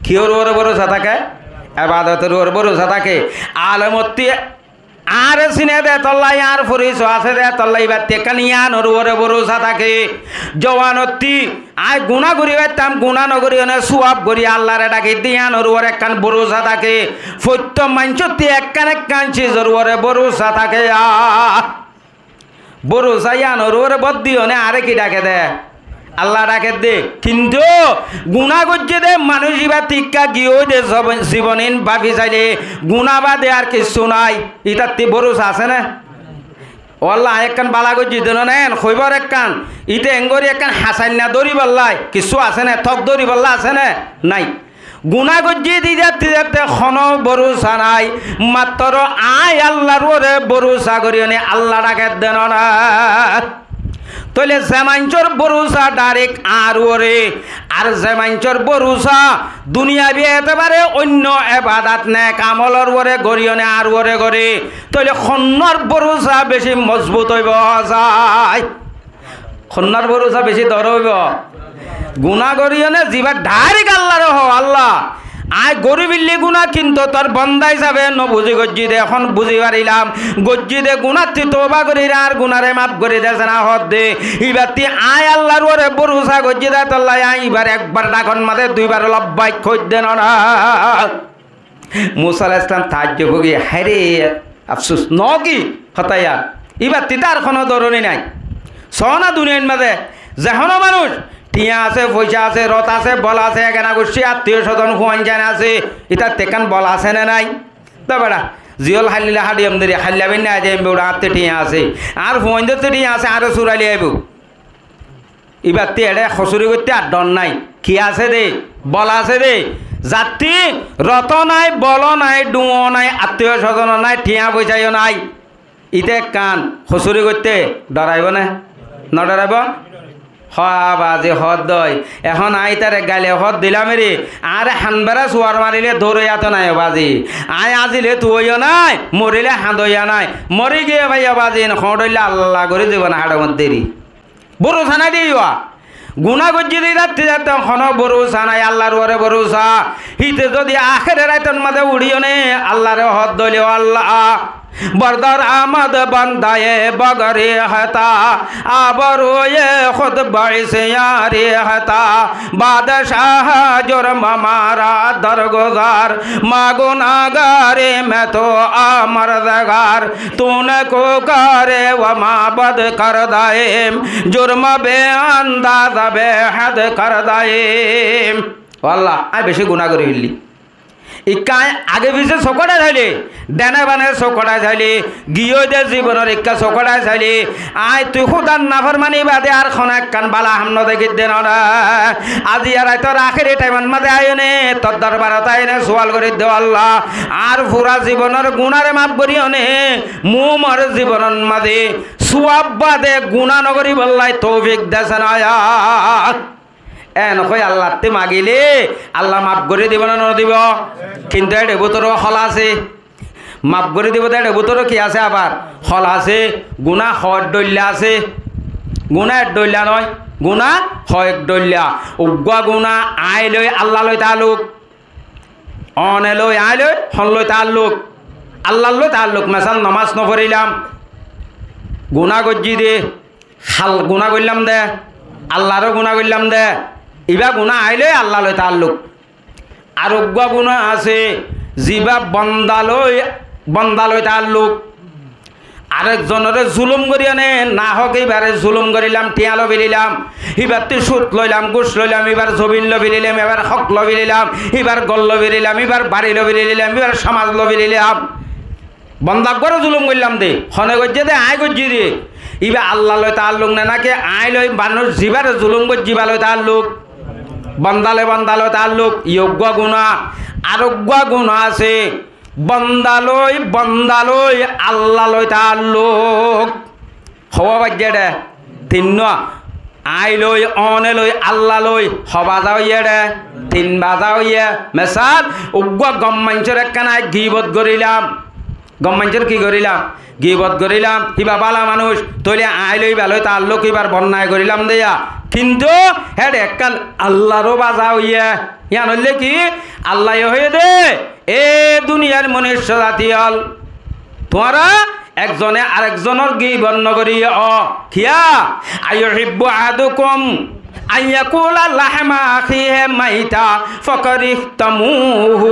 Kiyór uore bórusa táke? Ebadotor uore bórusa táke. Alemottí añáre sine de tolla, añár foriso asé de tolla, íbattí ekkán yíanor uore bórusa táke. Zuanottí aññí guná gorí faittam, guná nogorí óne súab gorí Allaré dhaki de yíanor uore ekkán bórusa táke. Foittó maincóttí ekkán ekkán cizor uore bórusa táke. Bórusa yíanor uore bóddi óne añáre ki dhake de? Allah dhake de. Kintu guná goijjé de manúic íba tikká giyói de zob-, zibon ín báfi sailé guná bade ar kissú nái. Ítattí bórusa asé né? Ó Allah, aññí ekkán bála goijjí de noó né, en hoibór ekkán, íte engorí ekkán hasainna dóribolla kissú asé né, tok dóribolla asé né? Nái. Guná goijjí de ítattí zatte honó bórusa nái, mattor aññí Allar uore bórusa gorí óne Allah dhake de noó né. Tóile ze maincór bórusa dhairek añár uore, ar ze maincór bórusa duniyabi etebare oinno ebadat nek amolor uore gorí óne añár uore goré, tóile honnúar bórusa beci mozbut óibo zai? Honnúar bórusa beci dóro óibo? Guná gorí óne zibá dhairek Allaré hoó, Allah, aññí gorí félli guná, kintu tor bonda hísafe nobuzí goijjí de, ehón buzí farilám, goijjí de gunáttí touba gorír, añár gunáre maf gorí de, sena hoódde. Íbattí aññí Allar uore bórusa goijjí de tolla aññí íbar ekbar dhakot mazé duibar lobbaik hoóidde noó né. Musa aláihis salam taajjub ói giyé, hái ré, afsus, noó ki hotá yían? Íbattí de ar honó dóronói nái. Soóna duniyair mazé ze honó manúic, thiañ asé, foicá asé, rot asé, bol asé, egana guccí, attiyo sozon, fuain zain asé, ítattí ekkán bol asé né nái? Dé beça, ziyól háillile háçiyum deri, háilla beinna aái zaiyum, beça añáttí thiañ asé, añár fuaindótti thiañ asé, añáre súrai loi aibóu. Íbattí eçé hosúri goitté ar dhor nái. Ki asé dé? Bol asé dé. Zattí rotó nái, boló nái, dhuñó nái, attiyo sozonó nái, thiañ foicáyo nái. Íte ekkán hosúri goitté dhoraibó né? Nodhoraibó? Hoó, bazi, hoódde. Ehón aññí ítare gaile hoóddilam eré, añáre hanbera suar marilé dóuroiyá to nái, ó bazi. Aññí azile tuwóiyo nái, morilé hañdoiya nái. Mori giyé bái, ó bazi, en hoóñr óille Allah gorí dibo né háçor moddé eri. Bórusa nái de yían. Guná goijjí de ítattí zatte honó bórusa nái, Allar uore bórusa. Híte zodi ahéri raitor mazé uçí óne Allaré hoódde óile, ó Allah, bordar amad bandaye bogori heta, abroye khud baisiyari heta, badshah jurm mara darguzar, ma gunahgari me to amardgar, tune kó kare wá mabad kar daim, jurm be andaz be had kar daim. Ó Allah, aññí beci guná gorí félli. Ikká aññí age fise sokóçai sailé, dhene bane sokóçai sailé, giyói de zibonor ikká sokóçai sailé, aññí tui Húdar naformani bade ar honó ekkán bála ham nodekír de noó né. Aijja raitor ahéri thaimor mazé aiyóne, tor dorbarot aiyóne sual gorír de, ó Allah, añár fura zibonor gunáre maf goríyone, muúmor zibonor mazé suab bade guná nogoríbolla toufik de sena. En hoi Allattí magilé, Allah maf gorí dibo né nodibo? Kintu éçe bútore hol asé. Maf gorí dibo de éçe bútore ki asé abar? Hol asé. Guná hoóir dhoilla asé? Guná ek dhoilla noó. Guná hoóir dhoilla. Uggúa guná aññí loi, Allah loi taalluk. One loi, aññí loi, hon loi taalluk? Allah loi taalluk. Mesal, nomás noforílam, guná goijjí de, hal guná goillám de, Allaró guná goillám de, ibá guná aññí loi, Allah loi taalluk. Ar uggúa guná asé, zibá bonda loi, bonda loi taalluk. Arek zonoré zulum goríyone, nahók ibáre zulum gorílam, thiañ loi félailam, íbattí cúd loilam, gúc loilam, íbar zobin loi félailam, íbar hók loi félailam, íbar gór loi félailam, íbar bari loi félailam, íbar somaz loi félailam. Bonda uggúare zulum goillám de, hone goijjé de, aññí goijjí de. Ibá Allah loi taalluk né náki aññí loi, manúic zibáre zulum goijjé íba loi taalluk? Bonda loi, bonda loi taalluk, iyó uggúa guná. Ar uggúa guná asé, bonda loi, bonda loi, Allah loi taalluk. Hobá baijjé de? Tinnúa. Aññí loi, one loi, Allah loi, hobá za óiye de? Tin bazá óiye. Mesal, uggúa gom maincór ekkána gibot gorílam. Gom maincór ki gorílam? Gibot gorílam. Íba bála manúic, tóile aññí loi íba loi taalluk íbar bonnai gorílam de yá. Kintu héçe ekkán Allaró baza óiye. Yían óilde ki? Allaye hoiyé dé, e duniyar monúic zati ól, tuáñra ekzone arekzonor gibot nogoríyo. Kiyá? Ayuhibbu ahadukum an yakula lahma akhihi maita fakarihtumuhu.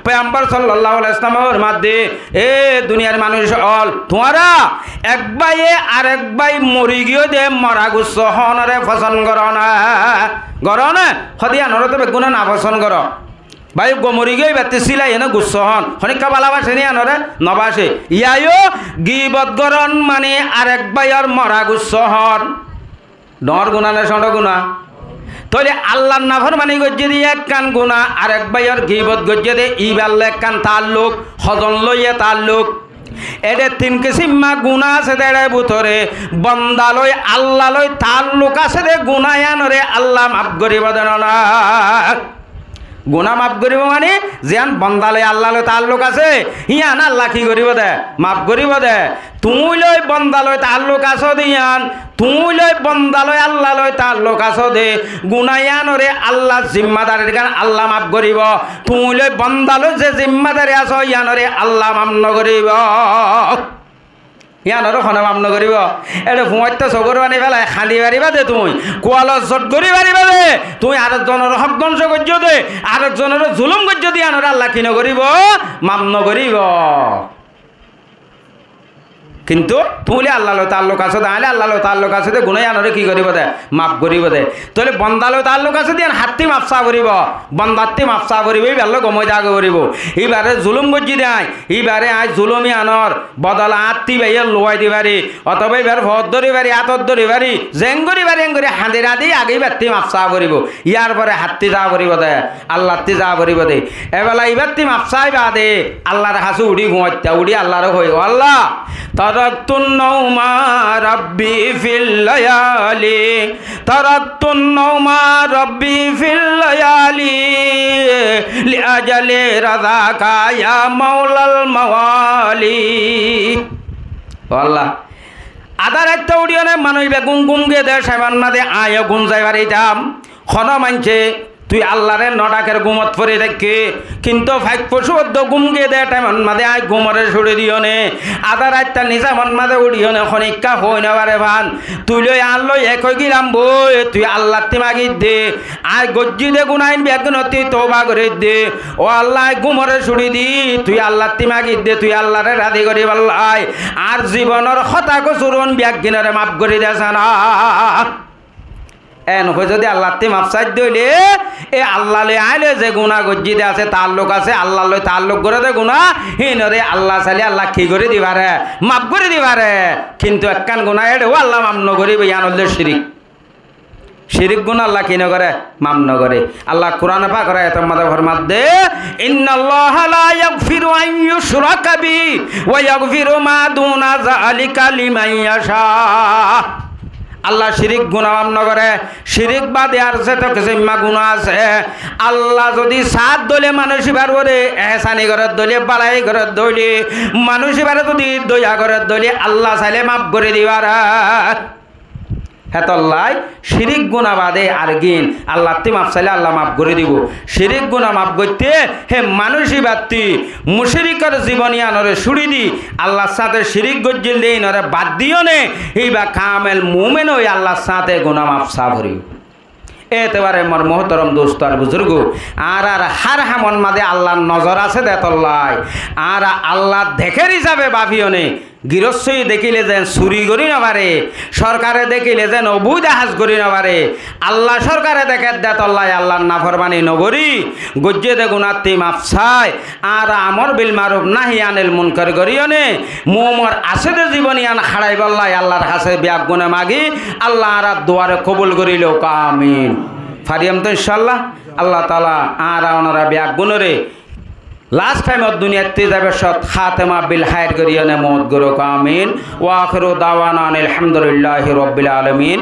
Foigambor sollallahu alaihi wasallam e formaiyé dé, e duniyar manúic ól, tuáñra ek báiye arek bái mori giyói dé mora gusso hoónore fosón goró né? Goró né? Hoóde yíanoré tó beggúne nafosón goró. Bái uggúa mori giyói, íbattí sílai ene gusso hoón. Honikka bála báce né yíanoré? Nobáce. Yíayo gibot gorón mani arek báiyor mora gusso hoón. Dhoóñr guná né cóñço guná? Tóile Allar naformani goijjé dé ekkán guná, arek báiyor gibot goijjé dé íbar loi ekkán taalluk, hozon loi e taalluk. Eçe tin kisímma guná asé dé, eçe bútore bonda loi Alla loi taalluk asé dé guná yíanoré Alla maf goríbo dé noó. Guná maf goríbo mani, ziyán bonda loi Alla loi taalluk asé, híyan Alla ki goríbo dé? Maf goríbo dé. Tuñí loi bonda loi taalluk asó dé yían, tuñí loi bonda loi Alla loi taalluk asó dé, guná yíanoré Allar zimmadarigan Alla maf goríbo. Tuñí loi bonda loi ze zimmadari asó yíanoré Alla maf nogoríbo. Yíanoré hone maf nogoríbo? Eçe fuáñitta sogór faní félai hañdi faribá dé tuñí, kualor zot gorí faribá dé tuñí, arekzonor hók dóngco goijjó dé, arekzonoré zulúm goijjó dé, yíanoré Alla ki nogoríbo? Maf nogoríbo. Kintu tuñí loi Alla loi taalluk asó dé, aññí loi Alla loi taalluk asé dé, guná yíanoré ki goríbo dé? Maf goríbo dé. Tóile bonda loi taalluk asé dé yían hattí maf saá foribó? Bondattí maf saá foribó, íbar loi gom ói táka foribó. Íbare zulúm goijjí dé aññí, íbare aññí zulúm yíanor bodola añáttí íbaye luwai di fari, otóba íbar foót dóri fari, átot dóri fari, zeén gorí fari eén gorí hañdi rañdi age íbattí maf saá foribó. Yárfore hattí saá foribó dé, Allattí saá foribó dé. Ebela íbattí maf saái baade Allar hasé uçí fuáñitta, uçí Allaré hoói, "Ó Alla, taraktu nauma rabbi fil layali, taraktu nauma rabbi fil layali, li ajali radaka ya maulal mawali." Ó Alla, adá raitta uçíyone manúic beggún gúm giyé dé, caiman mazé aññí yó gúm zai farítám. Honó maincé tui Allaré no dhaker, gúmot fori táikke, kintu faik focú uddúa gúm giyé dé thaimot mazé aññí gúmoré cúçi diyóne, adá raitta nisamot mazé uçíyone honikka hoói no fare fán. Tui loi añár loi ek ói gilam boi, tui Allattí magit dé, aññí goijjí dé gunáin beggúnottí touba gorit dé. Ó Alla, aññí gúmoré cúçi di, tui Allattí magit dé, tui Allaré razi goríballái. Añár zibonor hotá kosúrun beggínoré maf gorí dé sána. Eén hoói zodi Allattí maf saidde óile, e Alla loi aññí loi ze guná goijjí dé asé, taalluk asé, Alla loi taalluk goré dé guná, híinoré Alla sailé Alla ki gorí di fare? Maf gorí di fare. Kintu ekkán guná éçe ó Alla maf nogoríbo, yían óilde cirik. Cirik guná Alla ki nogoré? Maf nogoré. Alla Kuran Pakor ayator mazé formadde, "Innallaha la yagfiru an yushraka bihi wa yagfiru ma duna zalika liman yasha." Alla cirik guná maf nogoré. Cirik bade ar zeto kisímma guná asé, Alla zodi saádde óile manúic íbar uore ehsani gorédde óile, bálai gorédde óile, manúic íbare zodi doiya gorédde óile, Alla sailé maf gorí di fare. Hétollá cirik guná bade ar gín Allattí maf sailé Alla maf gorí dibo. Cirik guná maf goitté hé manúic íbattí mucírikor zibon yíanoré cúçi di, Allar sáñte cirik goijjíl dé íinoré bad diyóne, íba kamel muúmen ói Allar sáñte guná maf saá foribó. Étebare mor muhtorom dustó ar buzurgó, añárar hár hamor mazé Allar nozor asé dé hétollá, añára Alla dekér hísabe báfiyóne, giróssóye dekíle zeén suri gorí no fare, sorkare dekíle zeén obúida ham gorí no fare, Alla sorkare dekér dé hétollá Allar naformani nogorí, goijjé dé gunáttí maf sai, añára amor bil maruf nahi anil munkar goríyóne, muúmor asé dé zibon yían haçaibálla Allar hañsé beggúne magi, Alla añárar duare kobul gorí louk, amin. Fariyum tó incálla? Alla taala añára onora beggúnoré last time ot duniyaittí zaibar cót hátema bil háir goríyóne mout gorouk, amin. Wa akhiru dawana anil hamdulillahi rabbil alamin.